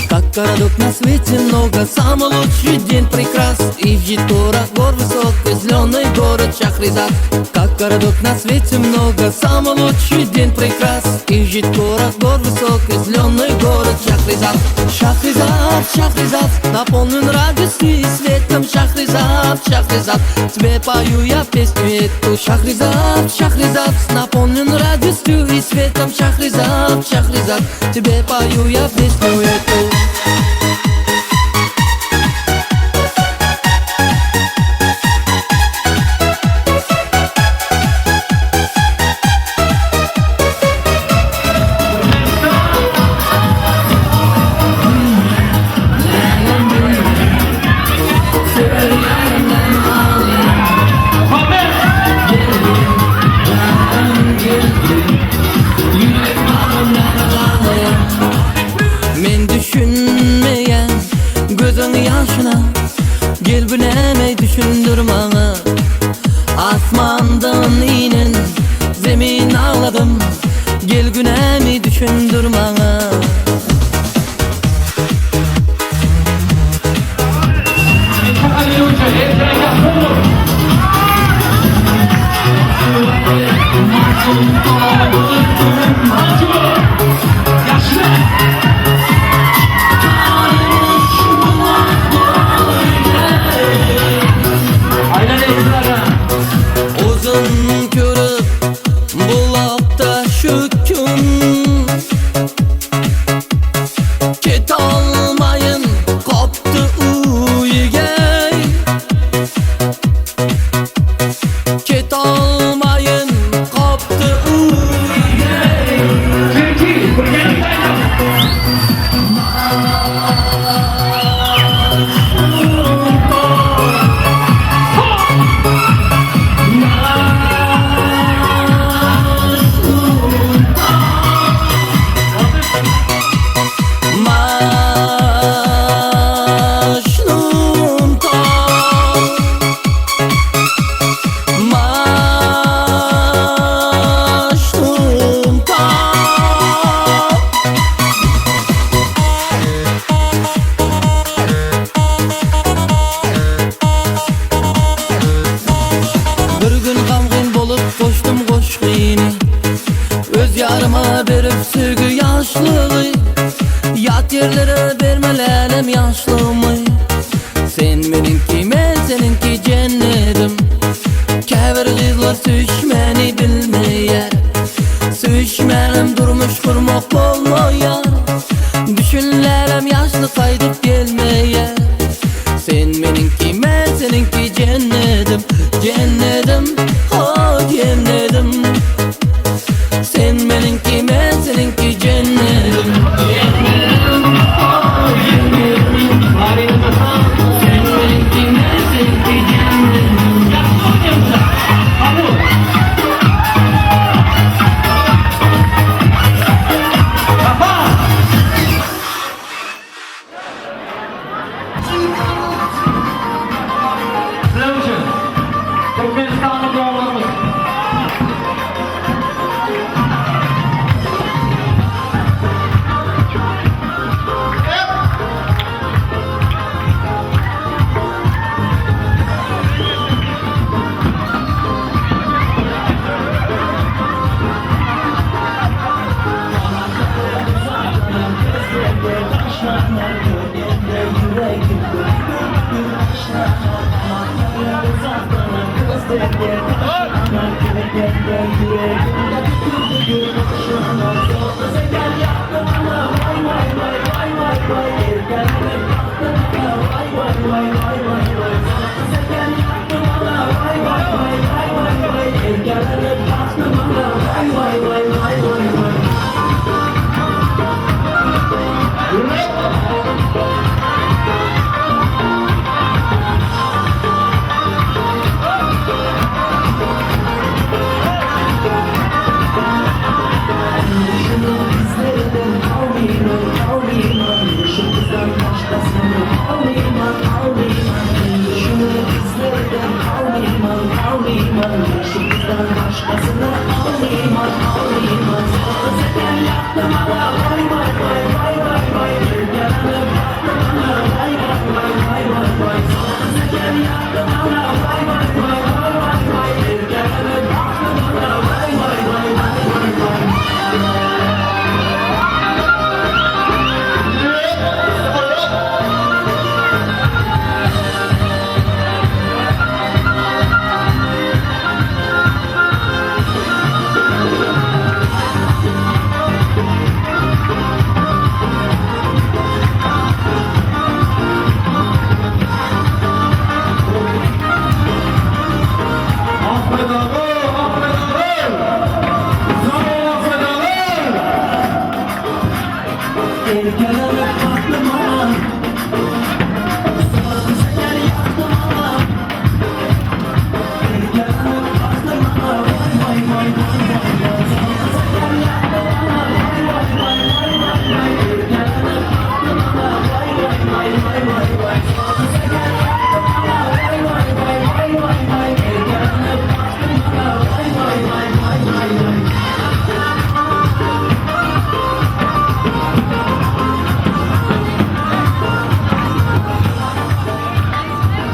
G: Как городок на свете много, самый лучший день прекрас И в Житурах гор высокий, зеленый город Шахризад Как городок на свете много, самый лучший день прекрас И в Житурах гор высокий, зеленый город Шахризад Шахризад, Шахризад, наполнен радостью и светом Шахризад, Шахризад, тебе пою я песню эту Шахризад, Шахризад, наполнен радостью и светом Шахризад, Шахризад, тебе пою я песню эту Men düşünmeýän gözüň ýaşyna Gel bu näme düşündir maňa Asmandan inen zemin agladym Gel günämi düşündir maňa O'zim ko'rib buloqda shu kun Ketolmayin qopti uyiga Ketolmayin qopti uyiga Majnun tol Majnun tol Bir gün gamgyn bolup goşdum goşgyny Öz ýaryma berip söýgi ýaşlygy Ýat ýerlere bermelänem ýaşlygymy Sen meniňki men seniňki jennedim Käbir gyzlar söýüşmäni bilmeýär Söýüşmänem durmuş gurmak bolmaýar Düşünlerem ýaşlyk gaýdyp gelmeýär Sen meniňki men seniňki jennedim Jennedim oh jennedim Sen meniňki men seniňki jennedim Jennedim oh jennedim Sen meniňki men seniňki jennedim
A: Sizler uchun Turkmanistonning bog'larimiz.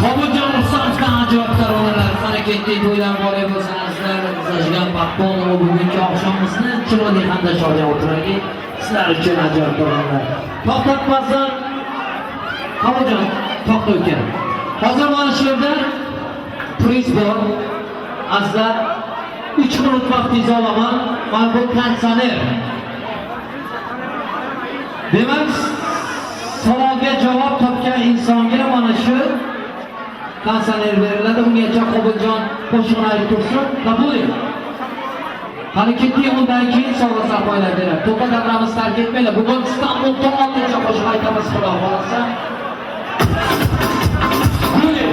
A: Qobuljon Rustamov ajoyib taronalar, qani ketdik to'ylar muborak bo'lsin azizlar. Zajgan Baxponova bugungi oqshomimizni chiroyli hamda shodon o'tiraylik. Sizlar uchun ajoyib taronalar. To'xtatmasdan Qobuljon to'xta uka. Hozir mana shu yerda priz bor. Azizlar, 3 minut vaqtingizni olaman. Mana bu konditsioner. Demak, savolga javob topgan insonga mana shu konditsioner beriladi. Ungacha Qobuljon qo'shig'ini aytib tursin. Qabul. Hali ketdik, undan keyin sovg'a sarpoylar beradi. To'pa davramizni tark etmanglar. Bugun Istanbul tomongacha qo'shiq aytamiz, xudo xolasa. Guli.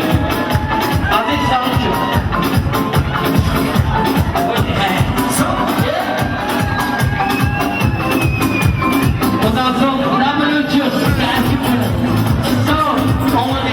A: Aziz Sarunchi. Undan so'ng W So, omad.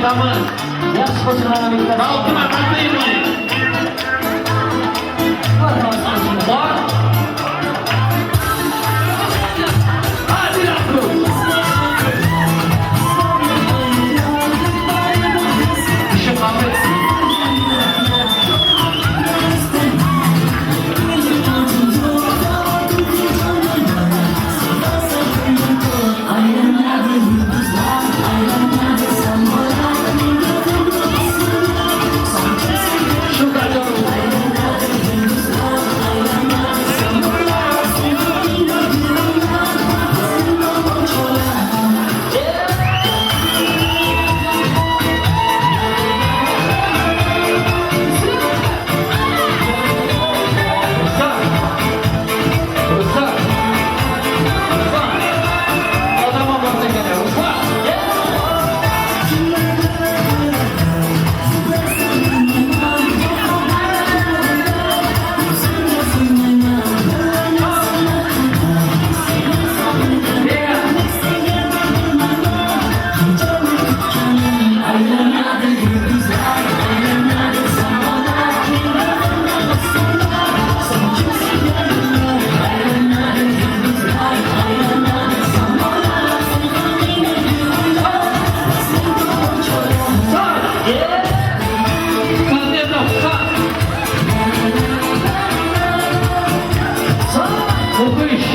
A: Tutamiz.
D: Yaxshi qo'shiqlardan bittasi.
A: Mavsum qanday? Bor. Hadi Rabbim. İşi kabul. Şu kadar. Ruslan. Ruslan. Ruslan. Adama bak ne Ruslan. Gel. Okuş.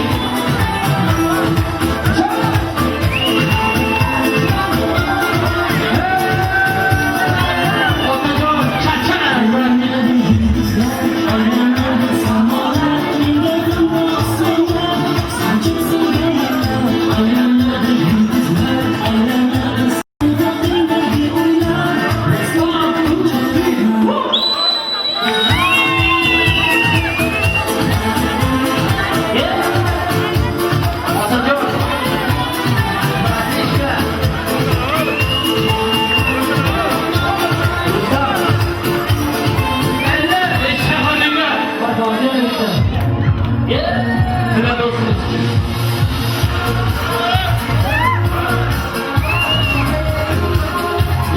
A: Otajon, chacha. Otajon. Bratishka. Ruslan. Eller eşyalarına.
D: Bak yana bitta.
A: Helal olsun.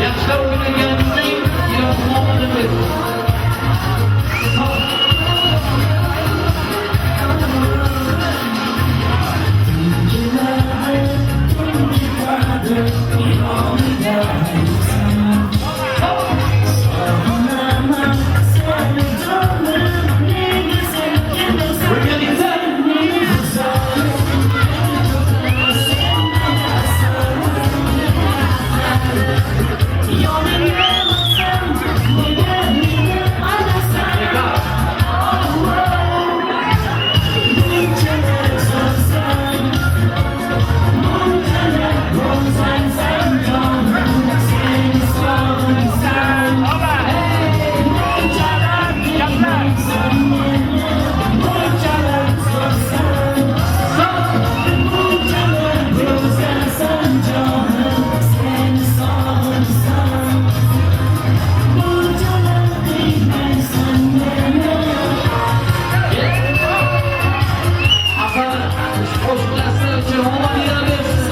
A: Yaxshilab o'ynaganimizning iloji olmadı. Birgalikda. Hasan qo'shiqlar uchun omad bersin.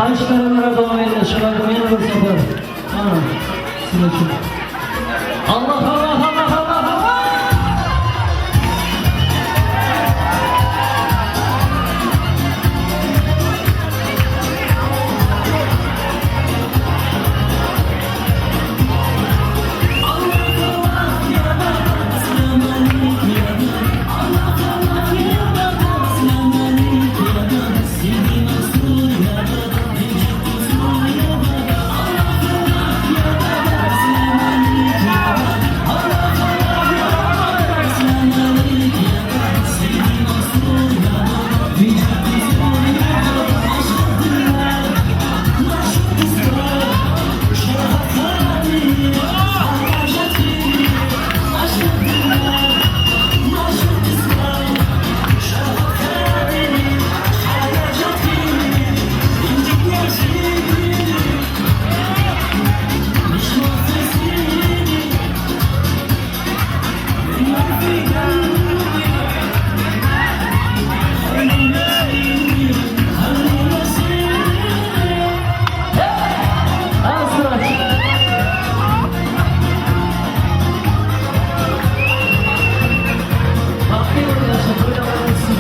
D: Haýsy taralara dowam edýär şu aýdym ýene bir sapar. Mana siz üçin. Allah Allah Allah Allah Allah. Bagtly bol ýaşa toýlar bolsun.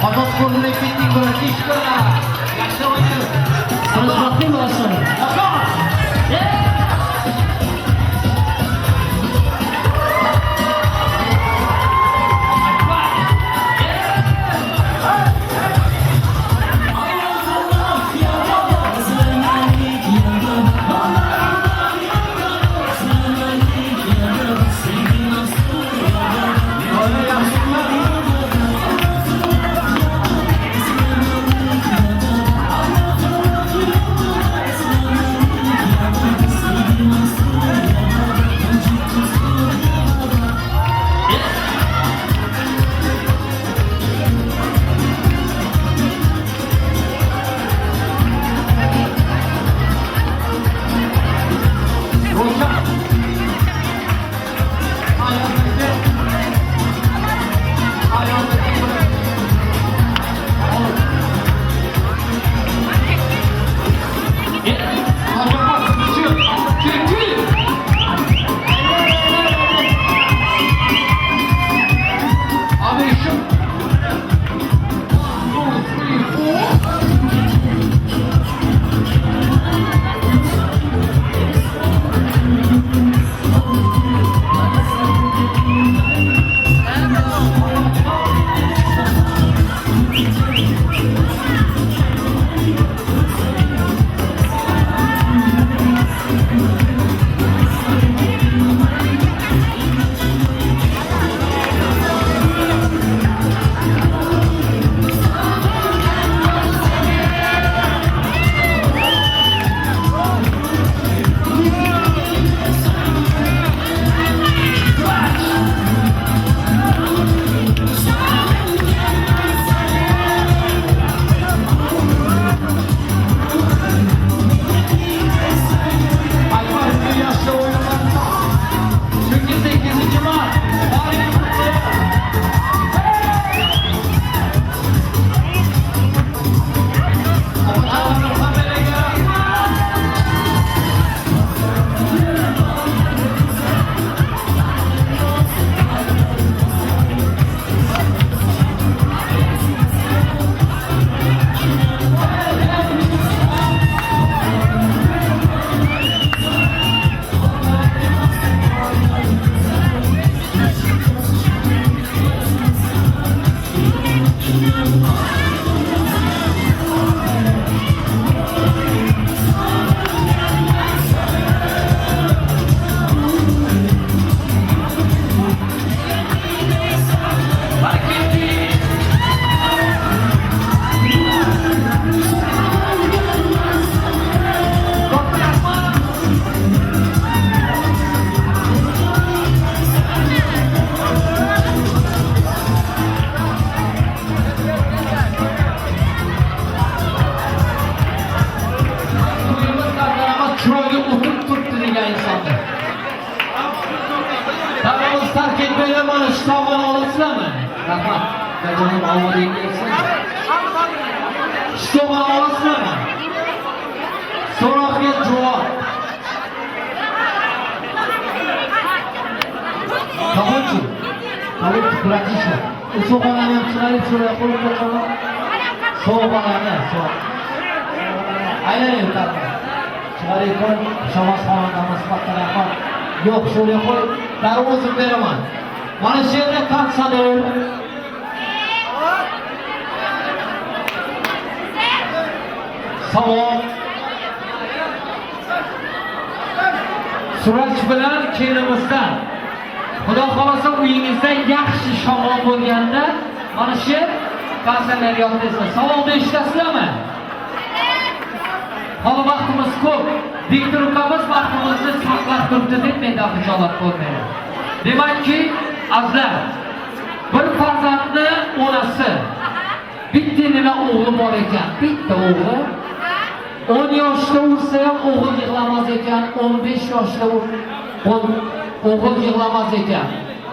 A: Ozod qo'lidek ketding, братишка. Yaxshi o'ynadi.
D: Siroj baxtli bo'lasan.
A: Ro'shan. Ayolni. Ayolni. Abi şu. 1, 2, 3, 4. Akbar bir yaşta oynamak. Çünkü 8. Mart. Tarih kutlu. Opalarimiz hammaga. Akajonim omading kelsin. Sovg'a olasizlarmi? So'roqga javob. Kabulchi. Kabulchi, братиша. U sovg'alarni ham chiqarib so'ray qo'yib qo'yaman. Sovg'alarni, sovg'a. Aylanay tarafga. Chiqarib qo'y. Shavas xonadamiz katta rahmat. Yo'q, so'ray qo'y. Darrov o'zim beraman. Mana shu yerda konditsioner. Savol. Suraj bilan kelinimizdan Xudo xohlasa uyingizda yaxshi shamol bo'lganda mana shu konditsioner yoqdingizlar. Savolni eshitasizlarmi? Hali vaqtimiz ko'p. Diktor ukamiz vaqtimizni saqlab turibdi deb mendan xijolat bo'lmaydi. Demakki, azizlar, bir farzandni onasi bitta nima o'g'li bor ekan, bitta o'g'li 10 yoshda ursa ham o'g'il yig'lamas ekan, 15 yoshda o'g'il yig'lamas ekan.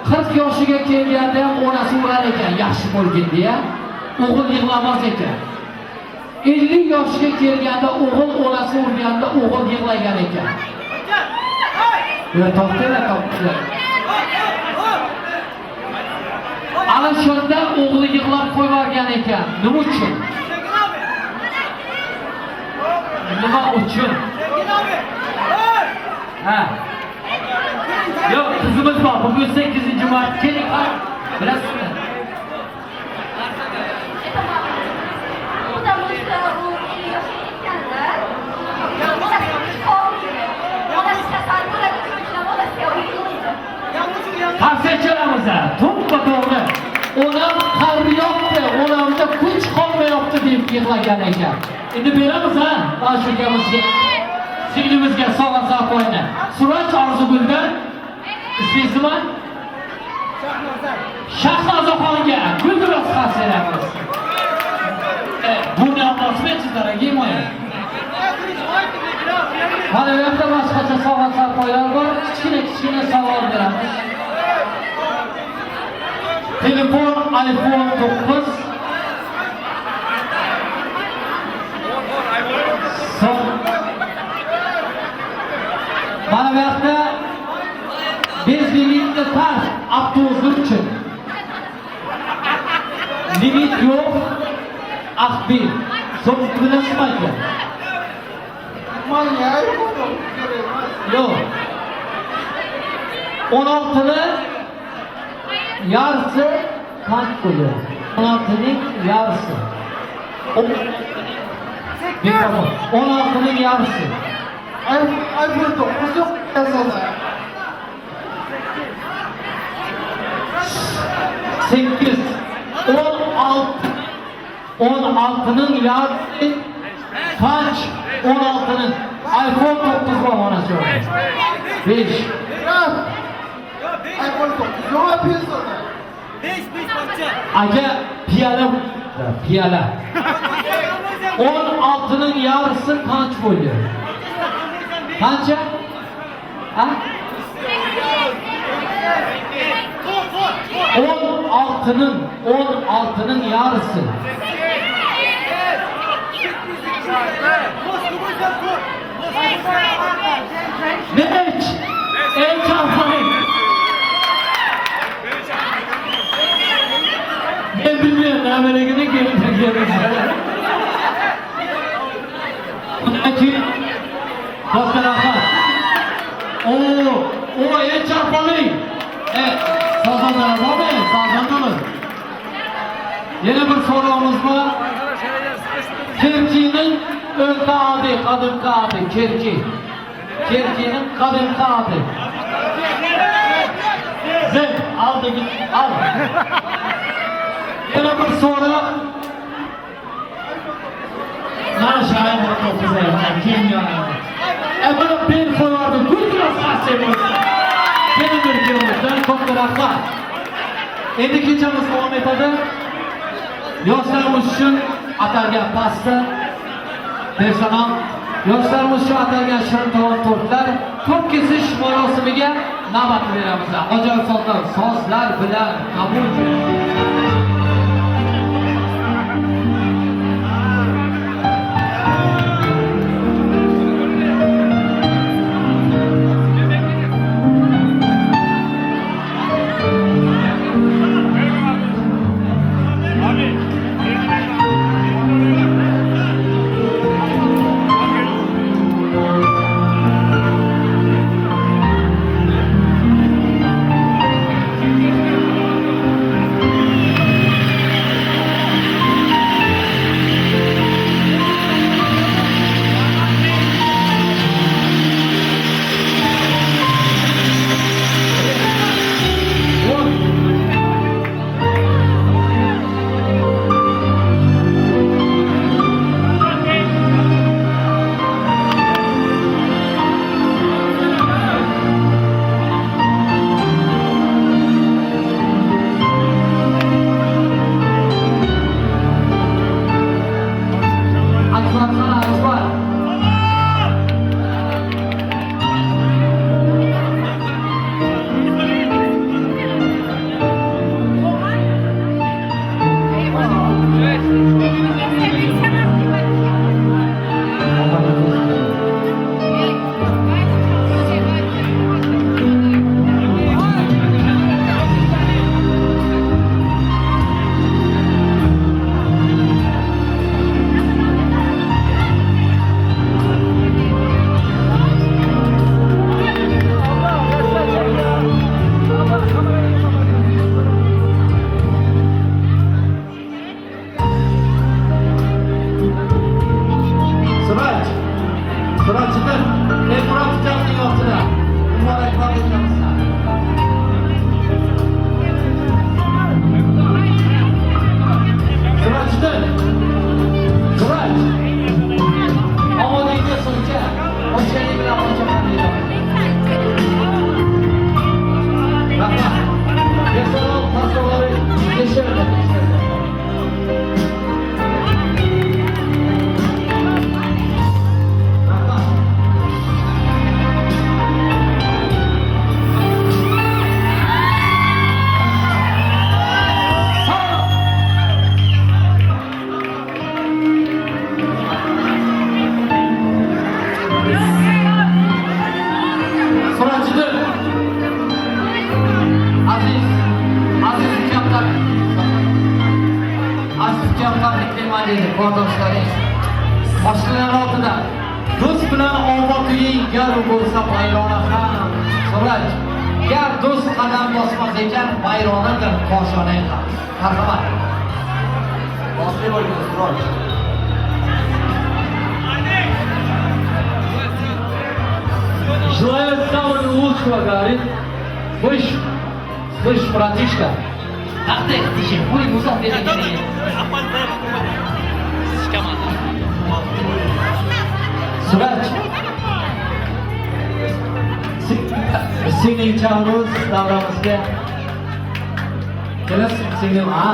A: 40 yoshiga kelganda ham onasi urar ekan, yaxshi bo'lgin deya, o'g'il yig'lamas ekan. 50 yoshga kelganda o'g'il onasi urganda o'g'il yig'lagan ekan. Yo, to'xtanglar, to'xtanglar. Ana shunda o'g'li yig'lab qo'yvorgan ekan. Nima uchun? Nima uchun? Ha. Yo'q, qizimiz bor. Bugun 8-mart. Keling, ha. Bilasizmi?
H: Потому что u 50 yoshga yetganda onasi og'riydi. Onasi kasal bo'ladi, shuning uchun ham onasi yig'laydi.
A: Qarsak chalamiz. To'ppa to'g'ri. Onam qariyapti, onamda kuch qolmayapti deb yig'lagan ekan. Endi beramiz ha, mana shu ukamizga, singlimizga sovg'a sarpoyni. Suraj Orzuguldan ismingiz nima? Shahnozaxonga gulduros qarsak E, buni olmasmi дорогие мои? Mana bu yoqda boshqacha sovg'a sarpoylar bor. Kichkina kichkina savol beramiz. Telefon iPhone 9 Son Mana bu yoqda bezlimitli kart avtobus uchun. Limit yo'q. Aqbil. So'm bilasizmi aka? Yo'q. 16ni yarısı kaç oluyor? 16'nın yarısı. Mikrofon. 16'nın yarısı.
F: iPhone 9 yok piyasada.
A: 8 16 16'nın yarısı kaç? 16'nın iPhone 9 var ona söyle. 5
F: iPhone 9 yok piyasada.
A: Aka piyala piyala. 16'nın yarısı kaç oluyor? Kancha? Ha? 16'nın 16'nın yarısı. Beş. El çarpayım. Ben bilmiyorum ne böyle gelin gelin. Bundan keyin katta rahmat. Oo, o el çarpalım. Evet, sazanlar bormi? Sazandamiz. Yana bir so'rovimiz bor. Kerkining o'nta adi, qadimgi adi, Kerki. Kerkining qadimgi adi. Z, al git, al. Yana bir so'roq. Mana shu iPhone 9 keyin yonadi. E buni ben qo'yardi, gulduros qarsak bo'lsa. Kelindir kelinimizdan katta rahmat. Endi kechamiz davom etadi. Yoshlarimiz uchun atalgan pasta personal yoshlarimiz uchun atalgan shirin taom tortlar tort kesish marosimiga navbat beramiz. Ajoyib sozlar, sozlar bilan qabul. Surajiddin. Suraj. Omadingiz bersin uka. Qo'shganing bilan qo'shaman deydi. Rahmat. Besalom tasvirlari tekshirdi, tekshirdi. Rahmat. Surajiddin. Aziz, aziz ukam Aziz ukam tabriklayman dedi qardoshlaringiz. Boshliqlar oldida do'st bilan omad uying gar bo'lsa vayrona ham. Suraj, gar do'st qadam bosmas ekan vayronadir koshonang ham. Marhamat.
F: Baxtli bo'lgin Suroj.
D: Желаю самого лучшего, говорит. Слышь, слышь, братишка,
A: Taqdir tishim, qo'ling uzoq bering.
D: Suraj. Singling Chavruz davramizga kelasiz singlim, ha,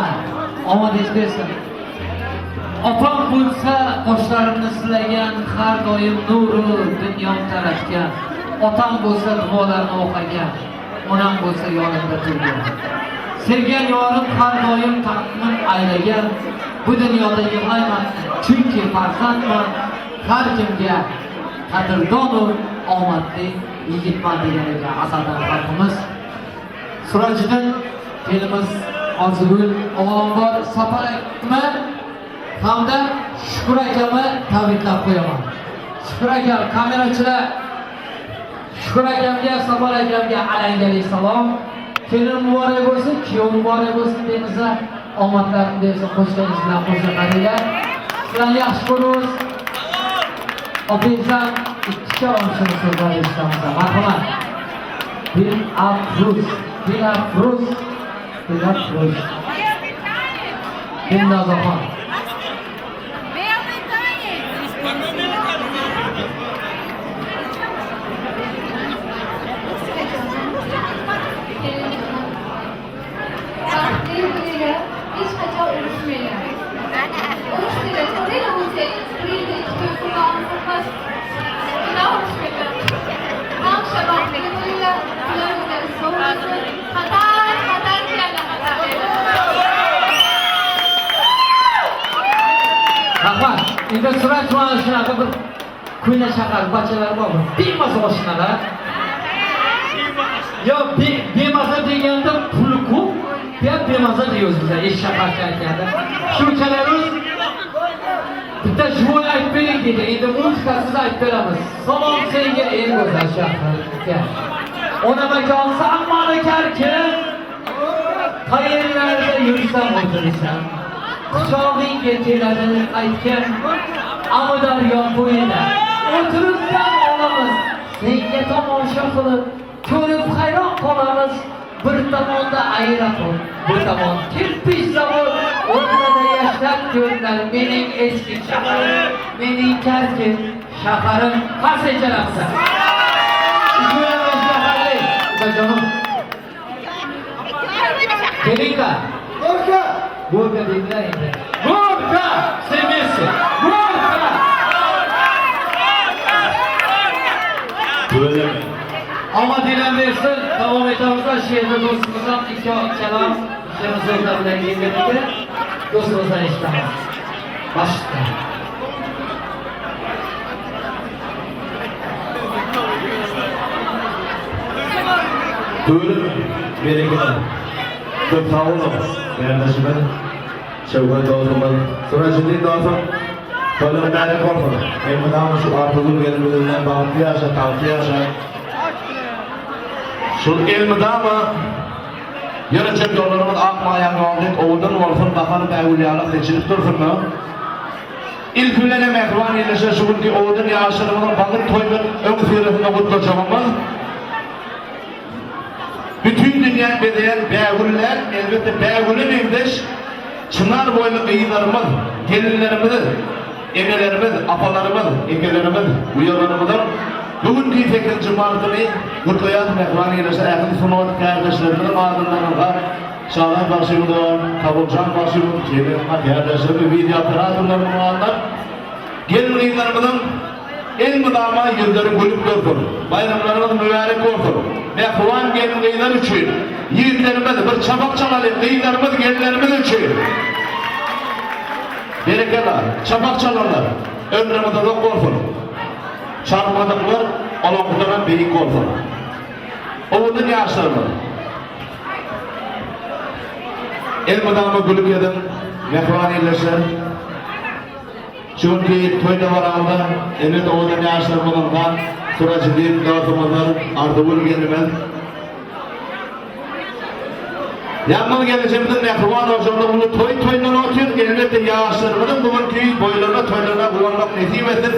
D: omadingiz bersin.
A: Opam bo'lsa qoshlarimni silagan, har doim nuru dunyom taratgan. Otam bo'lsa duolarni o'qigan, onam bo'lsa yonimda turgan. Sevgan yorim har doim ta'min aylagan. Bu dunyoda yig'layman, chunki farzandman. Har kimga qadrdonu omadli yigitman degan ekan asaldan xalqimiz. Surajiddin kelinimiz Orzugul avvalambor Safar akami hamda Shukur akamni tabriklab qo'yaman. Shukur akam kamerachilar Shukur akamga, Safar akamga alangali salom. Kelin muborak bo'lsin, kuyov muborak bo'lsin deymiz. Omadlarini bersin, qo'shningiz bilan qo'sha qaranglar. Sizlarni yaxshi ko'ramiz. Opangizdan ikki kalom shirin so'zlar eshitamiz. Marhamat. Dilafruz, Dilafruz, Dilafruz. Dilnozaxon.
H: Baxtli bo'linglar, hech qachon urushmanglar. Urushmanglar, ko'ringlar o'zi, bir yilda ikki to'y qilmoqni qo'rqmas. Ular urushmanglar. Hamisha baxtli bo'linglar, ular sog' bo'lsin. Xatar, xatar keladi, xatar.
A: Rahmat. Endi Suraj mana shunaqa bir ko'yna shahar bachalar bormi? Bemaza oshnalar. Yo, bemaza deganda puli ko'p, ya bemaza deymiz biz eshak shaharcha aytganda. Shu ukalarimiz bitta живой aytib bering dedi. Endi muzikasiz aytib beramiz. Salom senga eng go'zal shahar uka. Ona makon san karkin. Qayerlarda yursam o'tirsan. Quchog'ingga keladi aytgan Amudaryo bo'yida o'tirib dam olamiz. Senga tomosha qilib, ko'rib hayron qolamiz. Bir tomonda aeroport, bu tomon kirpich zavod, o'rtada yashnab ko'rinar mening eski shaharim, mening Karkin shaharim. Qarsak chalamiz. Shaharlik, ukajonim. Kelinglar.
F: Gorka!
A: Gorka dedilar endi. Gorka! Все вместе. Gorka! Omadinglar bersin. Davom etamiz. She'rda do'stimiz ham ikki kalom shirin so'zlar bilan kelgan Do'stimizdan eshitamiz. Boshqa.
I: Buyurun, bereketli. Köp sag boluň, gardaşymyz, Şöwket dostumyz, Surajiddin dostum, toýlar mübärek bolsun. Elmydama şu Arzugül gelinimiz bilen bagtly ýaşa, tagtly ýaşa. Şu elmydama ýöretjek ýollarymyz ak maýaň ýoly dek owadan bolsun, bahar bägül ýaly seçilip dursun. Ilki bilenem mähriban ildeşler şu günki owadan ýaşlarymyzyň bagyt toýunyň öňüsyrasynda gutlajagymyz Bütin dünýäni bezeýän bägüller, elbetde bägüle meňzeş. Çynar boýly gyzlarymyz, gelinlerimiz, enelerimiz, apalarymyz, ejelerimiz, uýalarymyzyň bu günki sekizinji martyny gutlaýas mähriban ildeşler ähli sungat kärdeşlerimiziň adyndan ynha Şadan bagşymyz Kabuljan bagşymyz şeýle hem kärdeşlerimiz wideo operatorlarymyzyň adyndan gelin-gyzlarymyzyň Elmydama ýüzleri gülüp dursun. Baýramlaryňyz mübärek bolsun. Mähriban gelin-gyzlar üçin ýigitlerimiz bir çapak çalalyň gyzlarymyz gelinlerimiz üçin. Berekella çapak çalanlar ömrüňiz uzak bolsun. Çalmadyklar olaňkydanam beýik bolsun. Owadan ýaşlarymyz. Elmydama gülüp geziň mähriban ildeşler. Şu günki toý dabaramyzda emet owadan ýaşlarymyzyňka Surajiddin dostumyzdyr, Arzygül gelnimiz. Ýalňyz gelnejemiziň mähriban ojagynda uly toý toýlanyp otyr. Elbetde ýaşlarymyzyň bu günki boýlaryna, toýlaryna guwanmak nesip etsin.